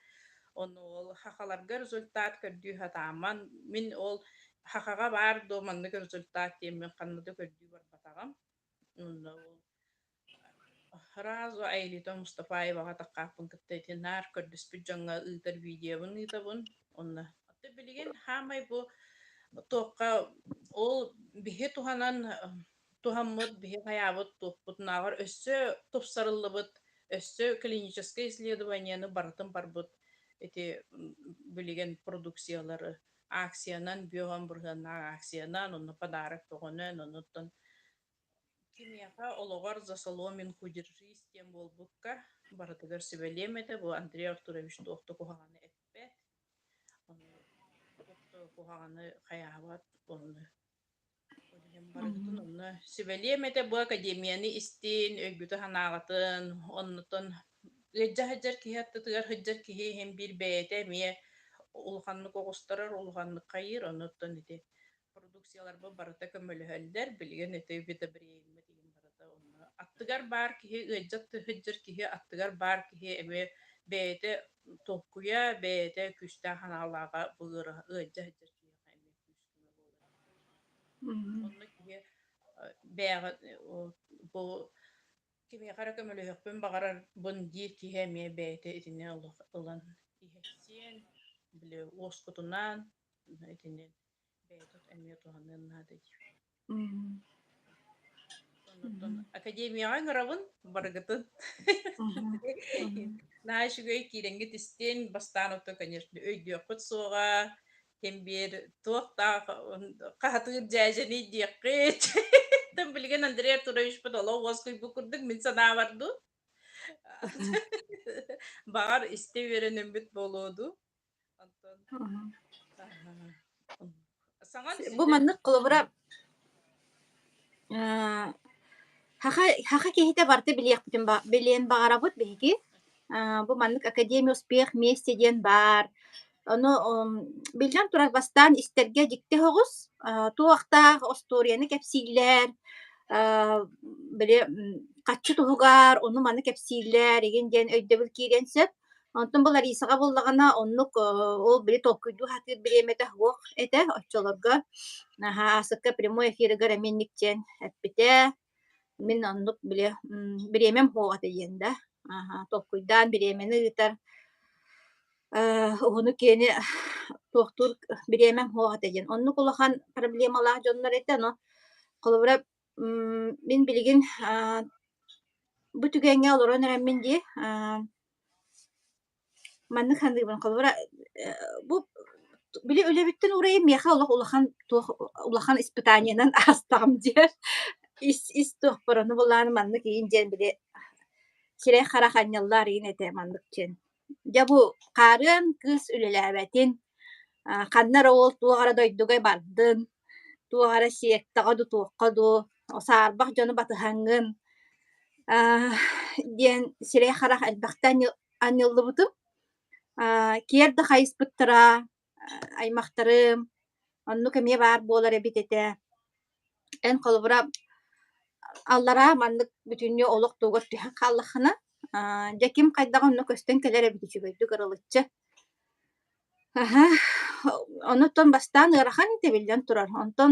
Ону ол хахаларга результат көрдүү сатааман, мин ол хахаҕа баар дуо маннык результат диэммин ханна да көрдүү барбатаҕым. Онно ол Сразу Аэлита Мустафаеваҕа таккааппын кытта ити наар көрдөспүт дьоҥҥо ыытар видеобун ыытабын. Онно Оттон билигин хаамай бу туохха ол биһи туһанан туһаммыт, биһи хайаабыт туохпутунааҕар өссө тупсарыллыбыт, өссө клиническэй исследованиены барытын барбыт ити билигин продукциялары акциянан, биоһон бырыһыаннаах акциянан, онно подарок бөҕөнөн, оннуттан Киниэхэ олоҕор «За соломинку держись» диэн буолбукка барытыгар сүбэлиэм этэ, бу Андрей Артурович туох да куһаҕаны эппэт, ону туох да куһаҕаны хайаабат, онно ол иһин барыгытын онно сүбэлиэм этэ бу академияны истин, өйгүтүн-санааҕытын, оннуттан ыалдьа сылдьар киһи аттытыгар сылдьар киһи иһин биир бэйэтэ эмиэ улаханнык оҕустарар, улаханнык хайыыр, оннуттан ити Продукцияларбыт барыта көмөлөһөллөр, билигин ити видобрейммит иһин барыта онно. Аттыгар баар киһи, ыалдьыт сылдьар киһи аттыгар баар киһи эмиэ бэйэтэ толкуйа, бэйэтэ күүстээх санаалааҕа бу ыалдьа сылдьар киһиэхэ эмиэ күүс-көмө буолар. Онно киһи бэйэҕэ бу кимиэхэ эрэ көмөлөһүөхпүн баҕарарбын диир киһи эмиэ бэйэтэ итини олох ылан иһэрсиэн, били уоскутунан итини бэйэтэ эмиэ туһаныан наада дии. Оннуттан академияҕа ыҥырабын барыгытын. Наһаа үчүгэй киирэҥҥит истин, бастаан ото, конечно, өйдүөххүт суоҕа, ким биир туох-таах хаһатыыр дьээдьэний диэххит. Тым билигин Андрей Артуровичпыт олох уоскуйбут курдук мин санаабар дуу. Баҕар истэ үөрэнэммит буолуо дуу. Бу маннык холобура Хаха хаха киһитэ барыта билиэхпитин билиэн баҕарабыт биһиги. Бу маннык Академия успех вместе диэн баар. Ону биллэн турар бастаан истэргэ дьикти соҕус, туохтаах остуоруйаны кэпсииллэр, били Хаччы туһугар ону-маны кэпсииллэр игин диэн өйдөбүл киириэн сөп. Онтон бу Ларисаҕа буоллаҕына оннук ол били толкуйдуу сатыыр бириэмэтэ суох этэ оччолорго. Наһаа Аасыкка прямой эфирыгар эмиэ инник диэн эппитэ. Мин оннук били бириэмэм суох этэ диэн да. Аһа, толкуйдаан бириэмэни ыытар уһуну-киэни туохтуур бириэмэм суох этэ диэн. Оннук улахан проблемалаах дьоннор этэ. Ону холобура мин билигин бу түгэҥҥэ олорон эрэммин дии маннык саныыбын холобура бу били үлэбиттэн уурайым миэхэ олох улахан туох улахан испытаниенан аастаҕым диэн ис ис туохпар ону былаан маннык иин диэн били сирэй-харах анньаллар иин этэ маннык диэн. Дьэ бу хаарыан кыыс үлэлээбэтин, ханна эрэ ол туох эрэ дойдуга бардын, туох эрэ сиэктэҕэ дуу, туохха дуу, саарбах дьону батыһаҥҥын диэн сирэй-харах элбэхтэ анньыллыбытым. Киэр да хайыспыттара, аймахтарым, оннук эмиэ баар буолар эбит этэ. Эн холобура аллараа маннык бүтүннүү олох тугар түһэн хааллаххына, дьэ ким хайдаҕа онно көстөн кэлэр эбит үчүгэйдик ырылыччы. Аһа, онуттан бастаан ыарахан этэ биллэн турар. Онтон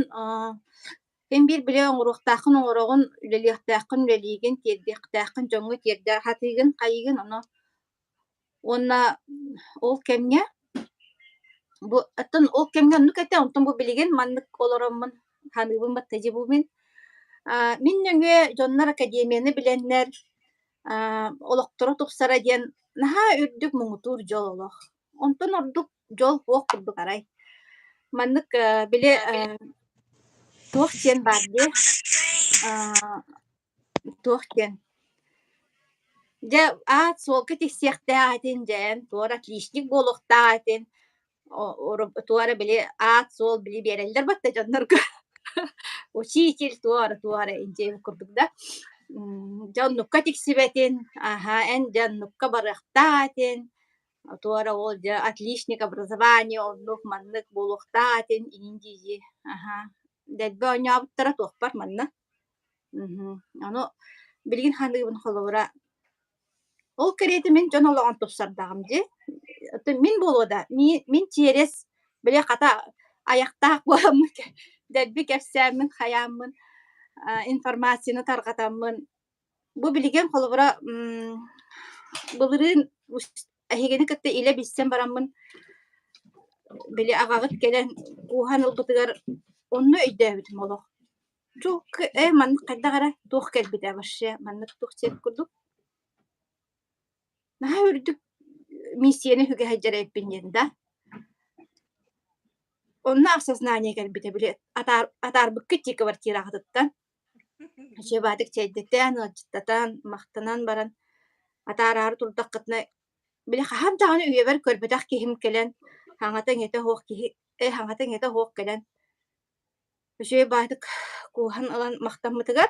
син биир били оҥоруохтааххын оҥороҕун, үлэлиэхтээххин үлэлиигин, тиэрдиэхтээххин дьоҥҥо тиэрдэ сатыыгын, хайыыгын ону Уонна ол кэмҥэ бу оттон ол кэмҥэ оннук этэ, онтон бу билигин маннык олороммун саныыбын батта дьэ бу мин мин нөҥүө дьоннор академияны билэннэр олохторо тупсара диэн наһаа үрдүк муҥутуур дьол олох. Онтон ордук дьол суох курдук арай. Маннык били туох диэн баар дии Туох диэн Дьэ, аат суолга тиксиэхтээх этин дьэ эн туора отличник буолуохтаах этин туора били аат-суол били биэрэллэр батта дьоннорго учитель туора туора инчэ курдук да дьэ оннукка тиксибэтин аһа эн дьэ оннукка барыахтаах этин туора ол дьэ отличник образование оннук маннык буолуохтаах этин иҥин дии аһа дэлби оонньообуттара туохпар манна. Ону билигин саныыбын холобура, ол кэриэтэ мин дьон олоҕун тупсардаҕым дии. Оттон мин буолуо да, мин чиэрэс, били хата айахтаах буоламмын дэлби кэпсээммин, хайааммын, информацияны тарҕатаммын. Бу билигин холобура, былырыын эһигини кытта илэ билсэн бараммын, били аҕаҕыт кэлэн кууһан ылбытыгар онно өйдөөбүтүм олох. Туох ээ маннык хайдах эрэ туох кэлбитэ вообще маннык туох сиэп курдук наһаа үрдүк миссияны үгэ сылдьар эбиппин диэн да. Онно осознание кэлбитэ били атаар атаарбыккыт дии квартираҕытыттан. Чебатик чэйдэтэн, ыалдьыттатан, махтанан баран атаараары турдаххытына били хаһан даҕаны үйэбэр көрбөтөх киһим кэлэн хаҥата-иҥэтэ суох киһи э хаҥата-иҥэтэ суох кэлэн Үчүгэй баайдык кууһан ылан махтаммытыгар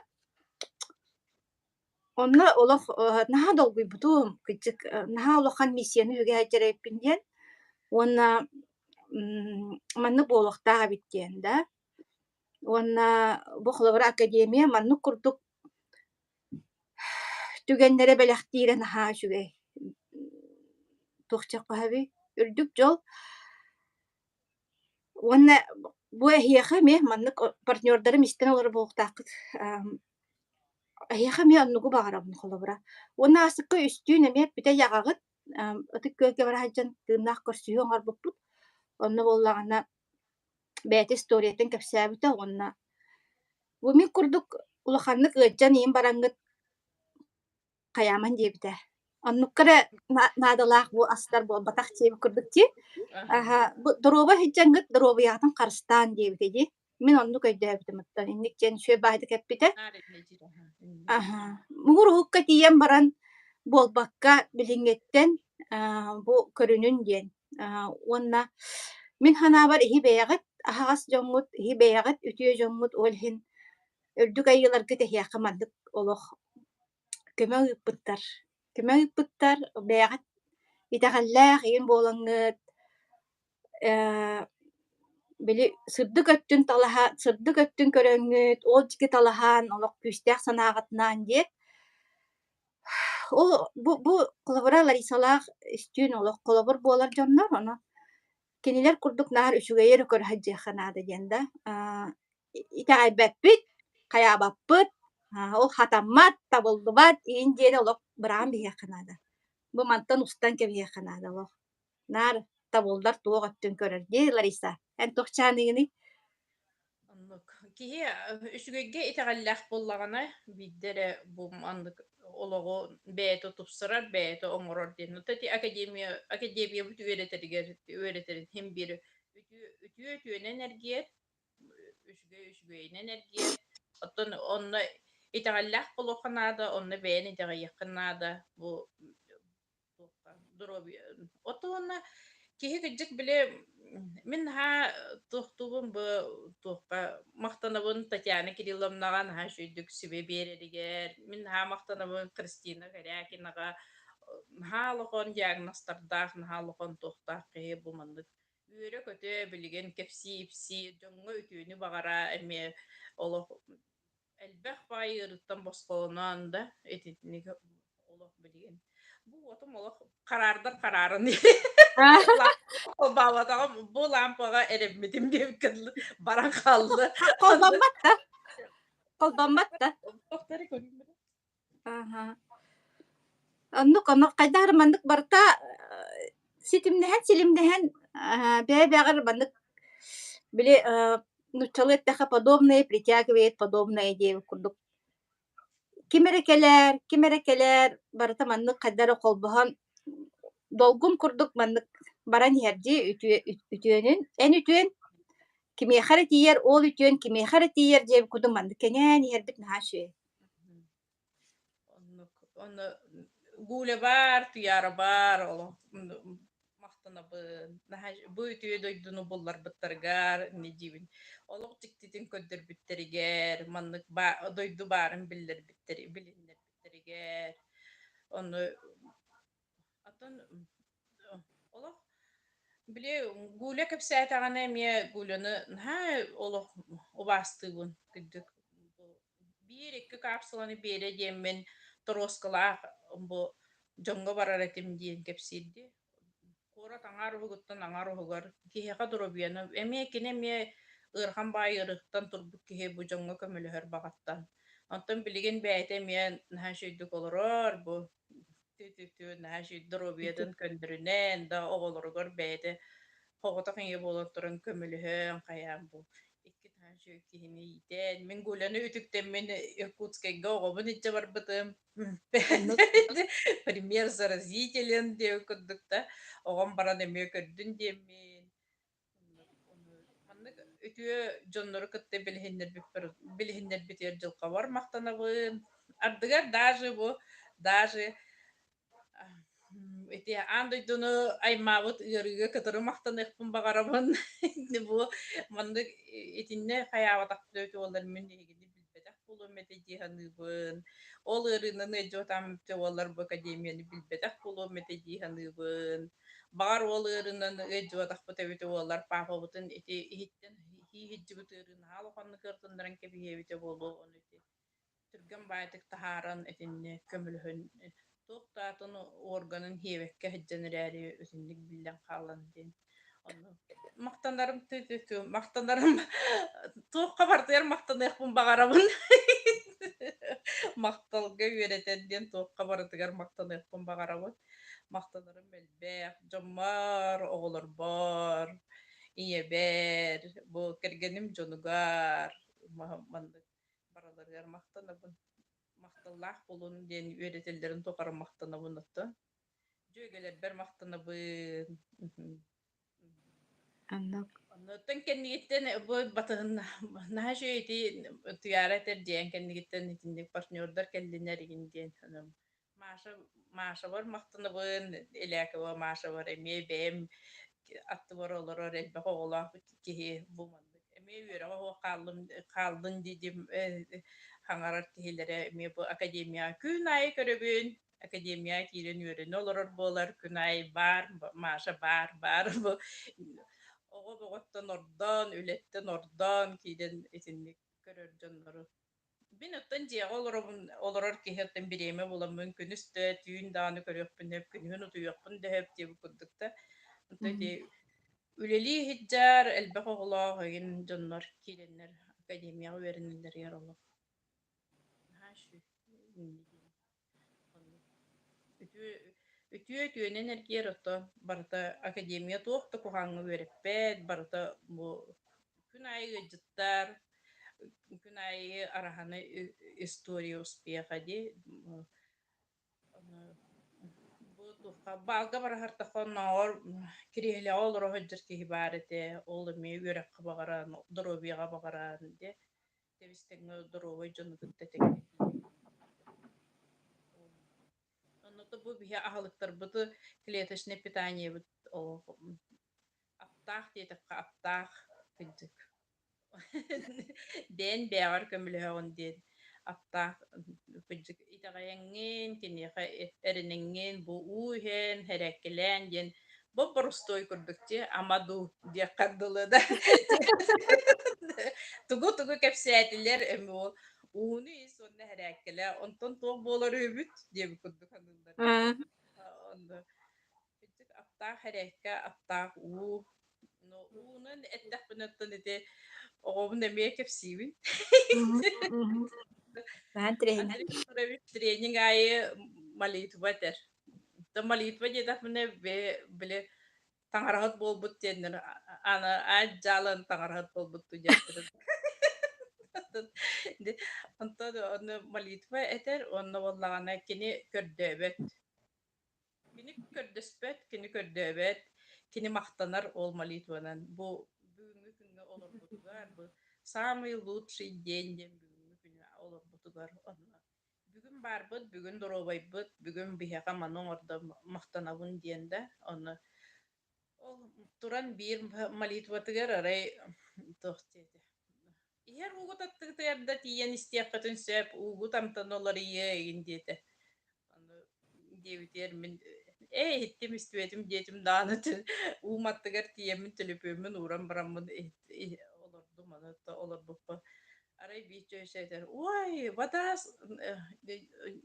онно олох наһаа долгуйбутум, кырдьык наһаа улахан миссияны үгэ сылдьар эбиппин диэн уонна маннык буолуохтаах эбит диэн да. Уонна бу холобура академия маннык курдук түгэннэри бэлэхтиирэ наһаа үчүгэй. Туох диэххэ Үрдүк дьол. Уонна бу эһиэхэ эмиэ маннык партнердарым истэн олорор буолуохтааххыт. Эһиэхэ эмиэ оннугу баҕарабын холобура. Уонна аасыкка үстүүн эмиэ бүтэй аҕаҕыт Ытык Күөлгэ бара сылдьан тыыннаах көрсүһүү оҥорбуппут. Онно буоллаҕына бэйэтэ историятын кэпсээбитэ уонна бу мин курдук улаханнык ыалдьан иһин бараҥҥыт хайааман диэбитэ. Оннукка эрэ наадалаах бу астар буолбатах диэбит курдук дии. Аһа, бу доруобай сылдьаҥҥыт доруобуйаҕытын харыстаан диэбитэ дии. Мин оннук өйдөөбүтүм оттон инник диэн үчүгэй баайдык эппитэ. Аһа, муҥур уһукка тиийэн баран буолбакка билиҥҥиттэн бу көрүнүн диэн. Уонна мин санаабар иһи бэйэҕит аһаҕас дьоҥҥут, иһи бэйэҕит үтүө дьоҥҥут ол иһин үрдүк айыыларгыт эһиэхэ маннык олох Көмө ыыппыттар. Көмө ыыппыттар, бэйэҕит итэҕэллээх ийэм буолаҥҥыт ээ били сырдык өттүн талаһа сырдык өттүн көрөҥҥүт, ол дьиги талаһан, олох күүстээх санааҕытынаан диэт. Ол бу холобура Ларисалаах үстүүн олох холобур буолар дьоннор, ону кинилэр курдук наар үчүгэйи эрэ көрө сылдьыахха наада диэн да итэҕэйбэппит, хайаабаппыт, ол хатаммат, табыллыбат иин диэни олох быраҕан биһиэххэ наада. Бу мантан устан кэбиһиэххэ наада олох. Наар табыллар туох өттүн көрөр дии, Лариса? Эн туох чааныгыный? Оннук. Киһи үчүгэйгэ итэҕэллээх буоллаҕына, биирдэ эрэ бу маннык олоҕу бэйэтэ тупсарар, бэйэтэ оҥорор диэн. Ити академия, академиябыт үөрэтэригэр үөрэтэрин иһин биир үтүө үтүө үтүөнэн эргийэр, үчүгэй үчүгэйинэн эргийэр. Оттон онно итэҕэллээх буолуохха наада, онно бэйэн итэҕэйиэххин наада. Бу туохха доруобуйа Ото уонна киһи кырдьык били мин наһаа туохтуубун бу туохха махтанабын Татьяна Кирилловнаҕа наһаа үчүгэйдик сүбэ биэрэригэр, мин наһаа махтанабын Кристина Корякинаҕа наһаа улахан диагнозтардаах, наһаа улахан туохтаах киһи бу маннык үөрэ-көтө билигин кэпсии-ипсии дьоҥҥо үтүөнү баҕара эмиэ олох Элбэх баай ыарыыттан босхолоноон да итинник олох билигин бу уотум олох хараардар хараарын холбообатаҕым бу лаампаҕа эрэммитим диэбиккэ дылы баран хаалла. Холбоммот да? Холбоммот да? Аха. Оннук, оннук хайдах эрэ маннык барыта ситимнэһэн, силимнэһэн бэйэ-бэйэҕэр маннык били нууччалыы эттэххэ подобное притягивает подобное диэбит курдук ким эрэ кэлээр, ким эрэ кэлээр барыта маннык хайдах эрэ холбоһон долгун курдук маннык баран иһэр дии үтүө үтүөнүн эн үтүөн кимиэхэ эрэ тиийэр, ол үтүөн кимиэхэ эрэ тиийэр диэбит курдук маннык кэҥээн иһэрбит наһаа үчүгэй. Оннук. Онно Гуля баар, Туйаара баар, олох махтанабын. Наһаа бу үтүө дойдуну булларбыттарыгар инньэ диибин. Олох дьиктитин көрдөрбүттэригэр, маннык дойду баарын биллэрбиттэр билиннэрбиттэригэр. Ону Атын олох били Гуля кэпсээтэҕинэ эмиэ Гуляны наһаа олох убаастыыбын кырдьык. Биир-икки капсуланы биэрэ диэммин торуоскалаах бу дьоҥҥо барар этим диэн кэпсиирди. Куорат аҥаар уһугуттан аҥаар уһугар киһиэхэ доруобуйаны эмиэ кини эмиэ ыарахан баай ыарыыттан турбут киһи бу дьоҥҥо көмөлөһөр баҕаттан. Онтон билигин бэйэтэ эмиэ наһаа үчүгэйдик олорор бу Түү-түү-түү, наһаа үчүгэй доруобуйатын көннөрүнэн да оҕолоругар бэйэтэ соҕотох ийэ буолан туран көмөлөһөн хайаан бу икки наһаа үчүгэй киһини иитэн мин Гуляны үтүктэммин Иркутскайга оҕобун илдьэ барбытым. Оннук. Пример заразителен диэбит курдук да оҕом баран эмиэ көрдүн диэммин Маннык үтүө дьоннору кытта билиһиннэрбиппэр билиһиннэрбитигэр дьылҕабар махтанабын. Ардыгар даже бу даже ити аан дойдуну аймаабыт ыарыыга кытары махтаныахпын баҕарабын. Бу маннык итиннэ хайаабатахпыт эбит буоллар мин эһигини билбэтэх буолуом этэ дии саныыбын. Ол ыарыынан ыалдьыбатаҕым эбитэ буоллар бу академияны билбэтэх буолуом этэ дии саныыбын. Баҕар уол ыарыынан ыалдьыбатахпыт эбитэ буоллар, паапабытын ити иһиттэн иһии сылдьыбыт ыарыы наһаа улаханнык ыартыннаран кэбиһиэ эбитэ буолуо, ону ити түргэн баайдык таһааран итиннэ көмөлөһөн туох да атын уорганын сиэбэккэ сылдьан эрээри итинник биллэн хаалан диэн Онно махтанарым түү махтанарым туохха барытыгар махтаныахпын баҕарабын. Махталга үөрэтэр диэн туохха барытыгар махтаныахпын баҕарабын. Махтанарым элбэх. Дьоммор, оҕолорбор, ийэбэр, бу кэргэним дьонугар маннык барыларыгар махтанабын. Махталлаах буолун диэн үөрэтэллэрин тухары махтанабын оттон. Дьүөгэлэрбэр махтанабын. Оннук. Оннуттан кэннигиттэн бу батыһын наһаа үчүгэй ити Туйаара этэр дьиэҥ кэннигиттэн итинник партнердар кэллинэр игин диэн Маша Машабар махтанабын, Элякова Машабар эмиэ бэйэм аттыбар олорор элбэх оҕолоох киһи бу маннык эмиэ үөрэҕэ суох хааллым хааллын диидим хаҥарар киһилэрэ эмиэ бу академияҕа күн аайы көрөбүн Академияҕа киирэн үөрэнэ олорор буолар, күн аайы баар, Маша баар, баар бу оҕо бөҕөттөн ордон, үлэттэн ордон киирэн итинник көрөр дьоннору. Мин оттон дьиэҕэ олоробун, олорор киһи оттон бириэмэ буламмын күнүс да, түүн даҕаны көрүөхпүн сөп, күнүһүн утуйуохпун да сөп диэбит курдук да. Онтон ити үлэлии сылдьар элбэх оҕолоох эҥин дьоннор киирэннэр академияҕа үөрэнэллэригэр олох наһаа үчүгэй Оннук. Үтүө үтүө үтүөнэн эргийэр ото барыта академия туох да куһаҕаҥҥа үөрэппэт, барыта бу күн аайы ыалдьыттар, күн аайы араһаны история успеха дии. Бу туохха баалга бараһартахха оннооҕор кириэһилэҕэ олоро сылдьар киһи баар этэ, ол эмиэ үөрэххэ баҕаран, доруобуйаҕа баҕаран дии. Тэбис-тэҥҥэ доруобай дьону кытта тэҥҥэ Онно бу биһи аһылыктарбыты клеточное питаниебыт ол аптаах диэтэххэ аптаах кырдьык. Бэйэн бэйэҕэр көмөлөһөҕүн диэн аптаах кырдьык итэҕэйэҥҥин, киниэхэ эрэнэҥҥин бу уу иһэн, һэрээккэлээн диэн Боп-боростуой курдук дии, ама дуу диэххэ дылы да. Тугу-тугу кэпсээтилэр эми ол ууну ис уонна һэрээккэлэ, онтон туох буолар үһүбүт диэбит курдук саныыллар. Онно кырдьык аптаах һэрээккэ, аптаах уу. Но уунан эттэхпинэ оттон ити оҕобун эмиэ кэпсиибин. Наһаа Андрей Петрович тренинг аайы молитва этэр. Да молитва диэтэхпинэ били таҥараһыт буолбут диэннэр аны аат дьаалан таҥараһыт буолбут диэхтэрин. Онтон ону молитва этэр уонна буоллаҕына кини көрдөөбөт. Кини көрдөспөт, кини көрдөөбөт, кини махтанар ол молитванан. Бу бүгүҥҥү күҥҥэ олорбутугар, бу самый лучший день диэн бүгүҥҥү күнү олорбутугар онно Бүгүн баарбыт, бүгүн доруобайбыт, бүгүн биһиэхэ маны оҥордо махтанабын диэн да, ону ол туран биир молитватыгар арай туох диэтэ иһэр уугут аттыгытыгар да тиийэн истиэххитин сөп, уугут амтана уларыйыа игин диэтэ. Ону диэбитигэр мин ээ иһиттим истибэтим диэтим даҕаны уум аттыгар тиийэммин төлөпүөммүн ууран бараммын олордум аны олорбуппун Арай биир чүөчэ этэр: "Ой, вода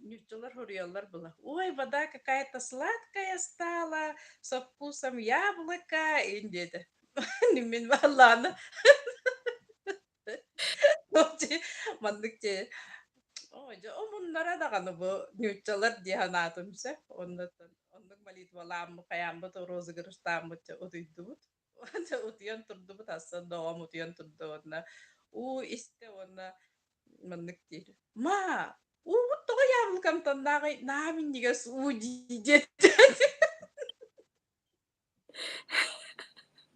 нууччалар суруйаллар была ой, вода какая-то сладкая стала, со вкусом яблока" иин диэтэ. Мин бааллааны маннык дии оо дьэ омуннара даҕаны бу нууччалар дии санаатым сөп. Оннуттан оннук молитвалааммыт хайааммыт розыгрыштааммыт дьэ утуйдубут. Утуйан турдубут, астан да оҕом утуйан турда уонна уу истэ уонна маннык диир: "Ма, уубут тоҕо яблоко амтаннааҕый? Наһаа минньигэс уу дии" диэтэ.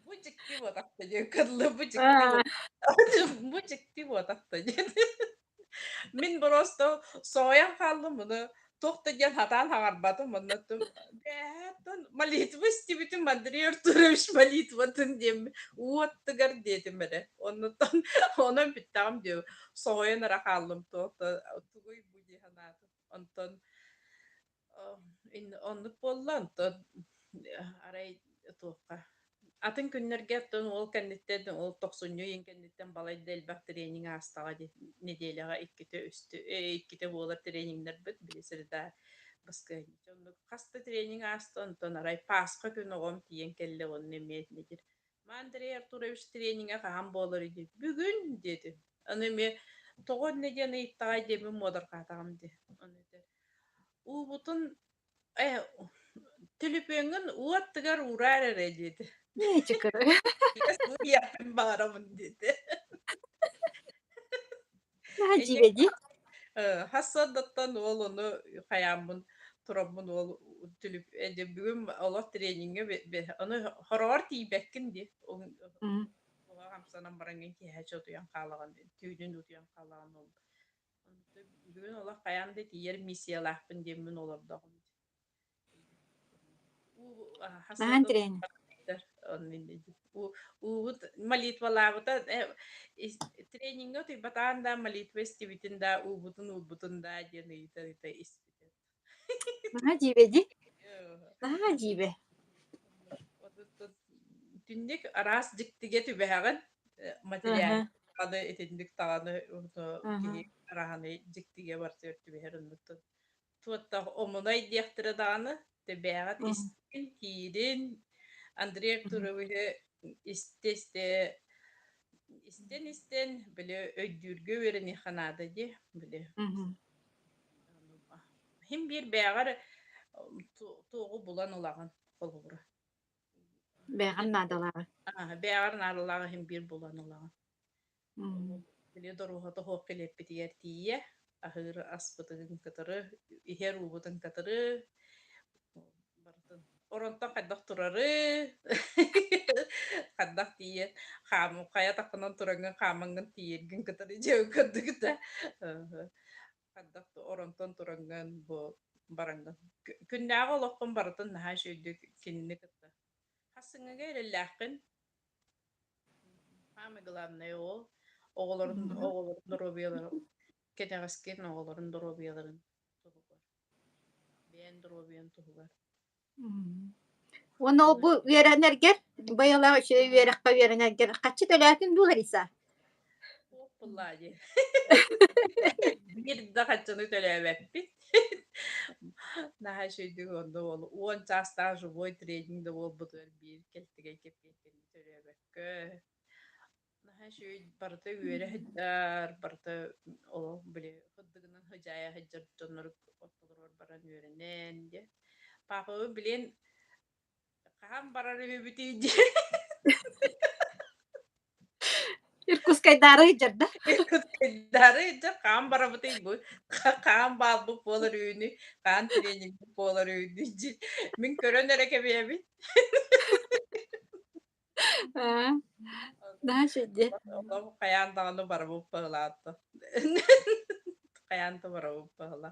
Бу дьикти буотахта диэн кыллы, бу дьикти бу дьикти буотахта диэн. Мин просто соһуйан хааллым муну туох да диэн сатаан хаҥарбатым онно бээтон молитва истибитим Андрей Артурович молитватын диэн уу аттыгар диэтим эрэ оннуттан онон бүттэҕим диэ соһуйан эрэ хааллым туох да тугуй бу дии санаатым онтон Оннук буолла, онтон арай туохха атын күннэргэ оттон ол кэнниттэн ол тохсунньу ыйын кэнниттэн балайда элбэх тренинг аастаҕа дии нэдиэлэҕэ иккитэ үстэ иккитэ буолар тренингнэрбит били среда баскыһыанньа оннук хас да тренинг ааста онтон арай Пасха күн оҕом тиийэн кэллэ уонна эмиэ итинник Ма Андрей Артурович тренингэ хаһан буоларый диэн бүгүн диэтим аны эмиэ тоҕо иннэ диэн ыйыттаҕай диэммин муодарҕаатаҕым дии ону этэр Уубутун э төлөпүөҥҥүн уу аттыгар уураар эрэ диэтэ. Нечекыры. Суруйуохпун баҕарабын диэтэ. Наһаа дьиибэ дии. Хас сыардаттан уол ону хайааммын тураммын уол түлүп бүгүн олох трениҥҥэ ону хороҕор тиийбэккин дии. Уһа хамсанан бараҥҥын киэһэ утуйан хаалаҕын, түүнүн утуйан хаалаҕын ол Бүгүн олох хайаан да тиийэр миссиялаахпын диэммин олордоҕум. Наһаа интэриэһинэй. Уубут молитвалаабыта трениҥҥэ утуйбатаҕын да молитва истибитин да уубутун уурбутун да диэн ыйыта-ыйыта испитэ. Наһаа дьиибэ дии. Наһаа дьиибэ. Түннүк араас дьиктигэ түбэһэҕин материал. даҕаны итинник даҕаны Аха. киһи араһаны дьиктигэ барсыар түбэһэр оннуттан туоттах омунай диэхтэрэ даҕаны тэбээҕит Мгм. истин киирин Андрей Мгм. Артуровиһы истэ-истэ истэн-истэн били өйдүүргэ үөрэниэххэ наада дии били Мгм. Син биир бэйэҕэр туоҕу булан ылаҕын холобура. Бэйэҕэр наадалааҕы. Бэйэҕэр наадалааҕы иһин биир булан ылаҕын. Мм. Били доруоһата суох килиэппитигэр тиийэ, аһыыр аспытын кытары, иһэр уубутун кытары барытын оронтон хайдах турары, хайдах тиийэн хаам хайа таххынан тураҥҥын хаамаҥҥын тиийэргин кытары дьиэҕин көрдүгүт да Хайдах да оронтон тураҥҥын бу бараҥҥын күннээҕи олоххун барытын наһаа үчүгэйдик кинини кытта хасыҥҥыга эрэллээххин. Самое главное ол оҕолорун оҕолорун доруобуйаларын кэнэҕэскин оҕолорун доруобуйаларын туһугар бэйэн доруобуйан туһугар. Уонна ол бу үөрэнэргэр, быйылаах үчүгэй үөрэххэ үөрэнэргэр хаччы төлөөтүҥ дуу, Лариса? Туох буоллаа дии. Биир да хаччыны төлөөбөппүт. Наһаа үчүгэйдик онно уол 10 чаастаах живой тренинг да буолбутугар биир кэлтэгэй кэппиэккэни төлөөбөккө Наһаа үчүгэй барыта үөрэ сылдьар, барыта олох били сырдыгынан сыдьаайа сылдьар дьоннору ортолоругар баран үөрэнэн дьэ. Паапабы билиэн хаһан барар үһүбүтүй диэн Иркутскайдаары сылдьар да? Иркутскайдаары сылдьар хаан барабытый бу хаан баалбыт буолар үһүнүй, хаан тренингбит буолар үһүнүй дии. Мин көрөн эрэ кэбиһэбин. Аа, наһаа үчүгэй. Олох хайаан даҕаны барабыт быһылаата. Хайаан да барабыт быһыла.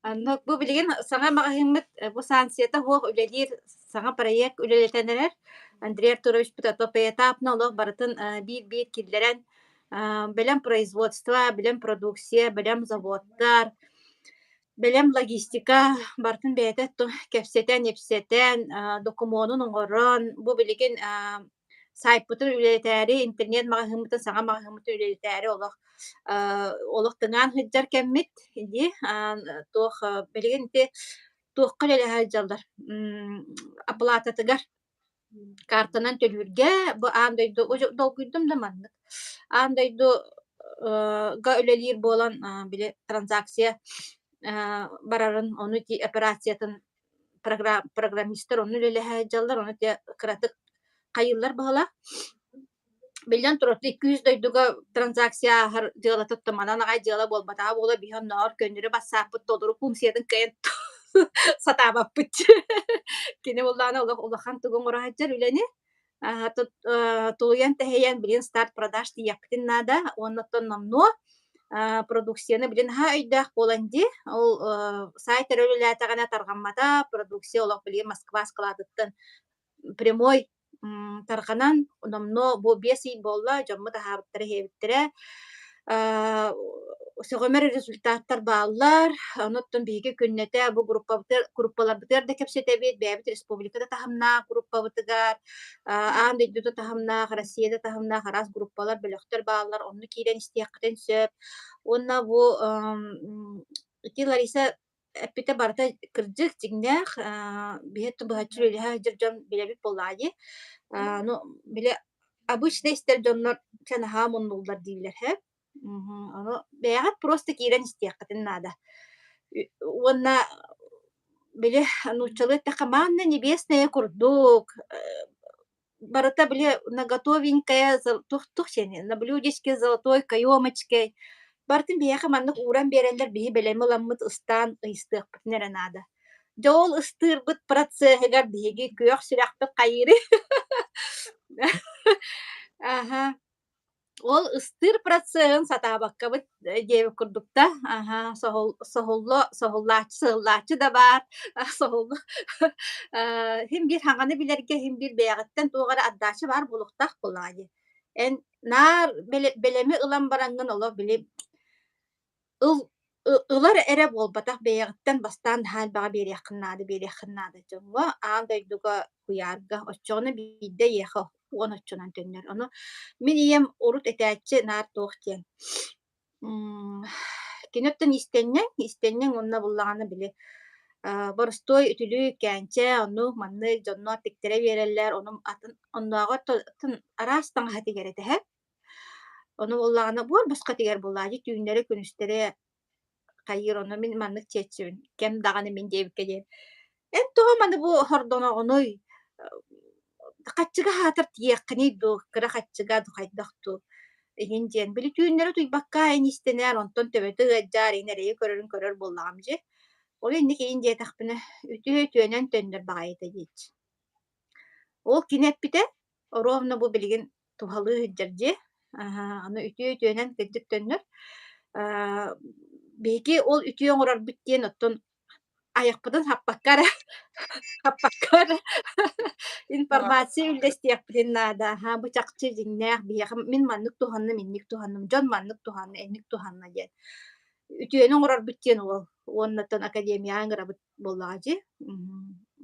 Оннук бу билигин саҥа маҕаһыыммыт бу санкцията суох үлэлиир саҥа проект үлэлэтэн эрэр. Андрей Артуровичпыт ото поэтапно олох барытын биир-биир киллэрэн бэлэм производство, бэлэм продукция, бэлэм заводтар, Бэлэм логистика барытын бэйэтэ кэпсэтэн-ипсэтэн, докумуонун оҥорон, бу билигин сайтпытын үлэлэтээри, интернет маҕаһыыммытын, саҥа маҕаһыыммытын үлэлэтээри олох олох тыҥаан сылдьар кэммит дии. Туох билигин ити туохха үлэлэһэ сылдьаллар оплататыгар Картанан төлүүргэ бу аан дойду долгуйдум да маннык. Аан дойдуга үлэлиир буолан били транзакция барарын ону ити операциятын программистар онно үлэлэһэ сылдьаллар, ону ити кыратык хайыыллар быһыылаах. Биллэн турар, икки-үс дойдуга транзакция ааһар дьыалата манан аҕай дьыала буолбатаҕа буолуо, биһи оннооҕор көннөрү бассааппыт толору функциятын кыайан сатаабаппыт. Кини буоллаҕына олох улахан тугу оҥоро сылдьар үлэни тулуйан тэһийэн билигин старт продаж тиийиэхпитин наада уонна оттон номнуо продукцияны билин наһаа өйдөөх буолан дии ол сайт эрэ үлэлээтэҕинэ тарҕаммата продукция олох билигин Москва складыттан прямой тарҕанан, номнуо бу 5 ый буолла, дьоммут аһаабыттара, иһиэбиттэрэ. Сөҕүмэр результаттар бааллар. Онуттан биһиги күннэтэ бу группабытыгар группаларбытыгар да кэпсэтэбит, бэйэбит республика да таһымнаах группабытыгар, аан дойду да таһымнаах, Россия да таһымнаах араас группалар, бөлөхтөр бааллар, онно киирэн истиэххитин сөп. Уонна бу ити Лариса Эппитэ барыта кырдьык, дьиҥнээх, биһи быһаччы үлэлэһэ сылдьар дьон билэбит буоллаҕа дии. Ну, били обычно истэр дьоннор чэ наһаа муннуллар дииллэр һэ. Ону бэйэҕит просто киирэн истиэххитин наада. Уонна били нууччалыы эттэххэ манна небесное курдук Барыта били на готовенькое туох сиэни на блюдечке с золотой каемочкой барытын биһиэхэ маннык ууран биэрэллэр биһи бэлэми ыламмыт ыстаан ыйыстыахпытын эрэ наада. Дьэ ол ыстыырбыт процеһыгар биһиги күөх сүрэхпит хайыырый Аһа Ол ыстыыр процеһын сатаабаккабыт диэбит курдук да, аһа, соһул соһулло соһуллааччы сыһыллааччы да баар, соһуллу син биир саҥаны билэргэ син биир бэйэҕиттэн туох эрэ отдача баар буолуохтаах буоллаҕа дии. Эн наар бэлэми ылан бараҥҥын олох били Ыл ылар эрэ буолбатах, бэйэҕиттэн бастаан наһаа элбэҕи биэриэххин наада, биэриэххин наада дьоҥҥо, аан дойдуга, куйаарга. Оччоҕуна биирдэ эйиэхэ Уон оччонон төннөр. Ону мин ийэм урут этээччи наар туох диэн кини оттон иистэнньэҥ, иистэнньэҥ уонна буллаҕына били боростуой үтүлүк, кээнчэ, оннук маннык дьоннор тиктэрэ биэрэллэр, ону атын оннооҕор араас таҥаһы тигэр этэ Ону буоллаҕына буор босхо тигэр буоллаҕа дии түүннэри-күнүстэри хайыыр ону мин маннык чиэччибин кэм даҕаны мин диэбиккэ диэн эн тоҕо маны бу хордоноҕунуй хаччыга аһаатар тиийиэххиний дуу кыра хаччыга дуу хайдах дуу иһин диэн били түүннэри утуйбакка эн истэнээр онтон төбөтө ыалдьаар иһин эрэйи көрөрүн көрөр буоллаҕым дьи ол инник иһин диэтэхпинэ үтүө үтүөнэн төннөр баҕайыта диэччи ол кини эппитэ Оруобуна бу билигин туһалыы сылдьар дьиэ. Аны үтүө үтүөнэн кырдьык төннөр. Биһиги ол үтүө оҥорорбут диэн оттон айахпытын хаппакка эрэ хаппакка эрэ информация үллэстиэхпитин наада. Аһаа, бу чахчы дьиҥнээх биһиэхэ мин маннык туһанным, инник туһанным, дьон маннык туһанна, инник туһанна диэн. Үтүөнү оҥорорбут диэн уол уоннаттан академияҕа ыҥырабыт буоллаҕа дии.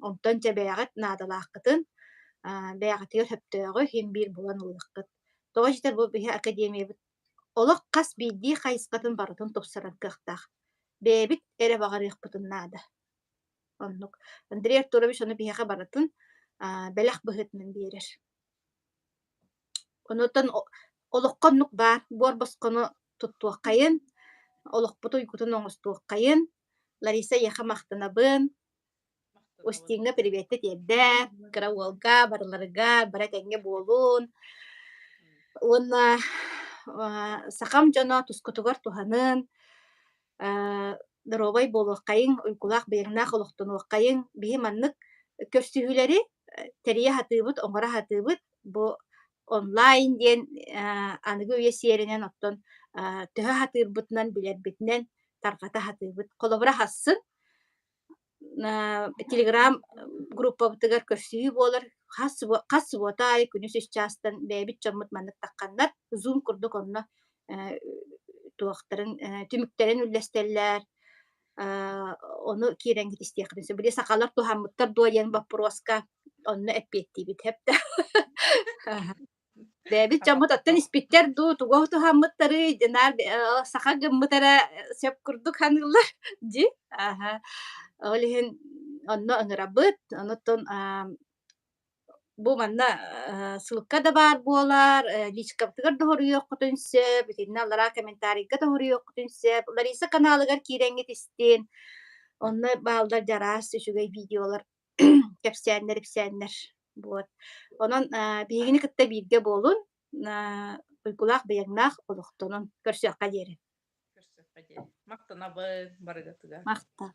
Онтон дьэ бэйэҕит наадалааххытын, бэйэҕитигэр сөптөөҕү иһин биир булан ылыаххыт. Тоҕо дьиэтэр бу биһи академиябыт олох хас биирдии хайысхатын барытын тупсарар кыахтаах. Бэйэбит эрэ баҕарыахпытын наада. Оннук. Андрей Артурович ону биһиэхэ барытын бэлэх быһыытынан биэрэр. Онуттан олоххо оннук баар, буор босхону туттуоххайын, олохпут уйгутун оҥостуоххайын. Лариса эйиэхэ махтанабын. Устиҥҥа приветте тиэрдэ, кыра уолга, барыларыгар, бары этэҥҥэ буолун. Уонна сахам дьоно тускутугар туһанын, доруобай буолуоххайыҥ, уйгулаах быйаҥнаах олохтонуоххайыҥ. Биһи маннык көрсүһүүлэри тэрийэ сатыыбыт, оҥоро сатыыбыт. Бу онлайн диэн аныгы үйэ сиэринэн оттон төһө сатыырбытынан, билэрбитинэн тарҕата сатыыбыт. Холобура хассын Телеграм группабытыгар көрсүһүү буолар. Хас хас субуота аайы күнүс үс чаастан бэйэбит дьоммут маннык тахханнар Zoom курдук онно туохтарын түмүктэрин үллэстэллэр. Ону киирэҥҥит истиэххитин сөп. Били сахалар туһаммыттар дуо диэн боппуруоска онно эппиэттиибит сөп да. Бэйэбит дьоммут оттон испиттэр дуу, тугу туһаммыттарый, наар саха гыммыт эрэ сөп курдук саныыллар дии. Аһа. Ол иһин онно ыҥырабыт. Онуттан бу манна ссылка да баар буолар, личкабытыгар да хоруйуоххутун сөп, итиннэ аллараа комментарийга да хоруйуоххутун сөп. Лариса каналыгар киирэҥҥит истин. Онно бааллар дьэ араас үчүгэй видеолар кэпсээннэр, ипсээннэр. Вот. Онон биһигини кытта бииргэ буолун, уйгулаах быйаҥнаах олохтонун. Көрсүөххэ диэри. Көрсүөххэ диэри. Махтанабын барыгытыгар. Махтал.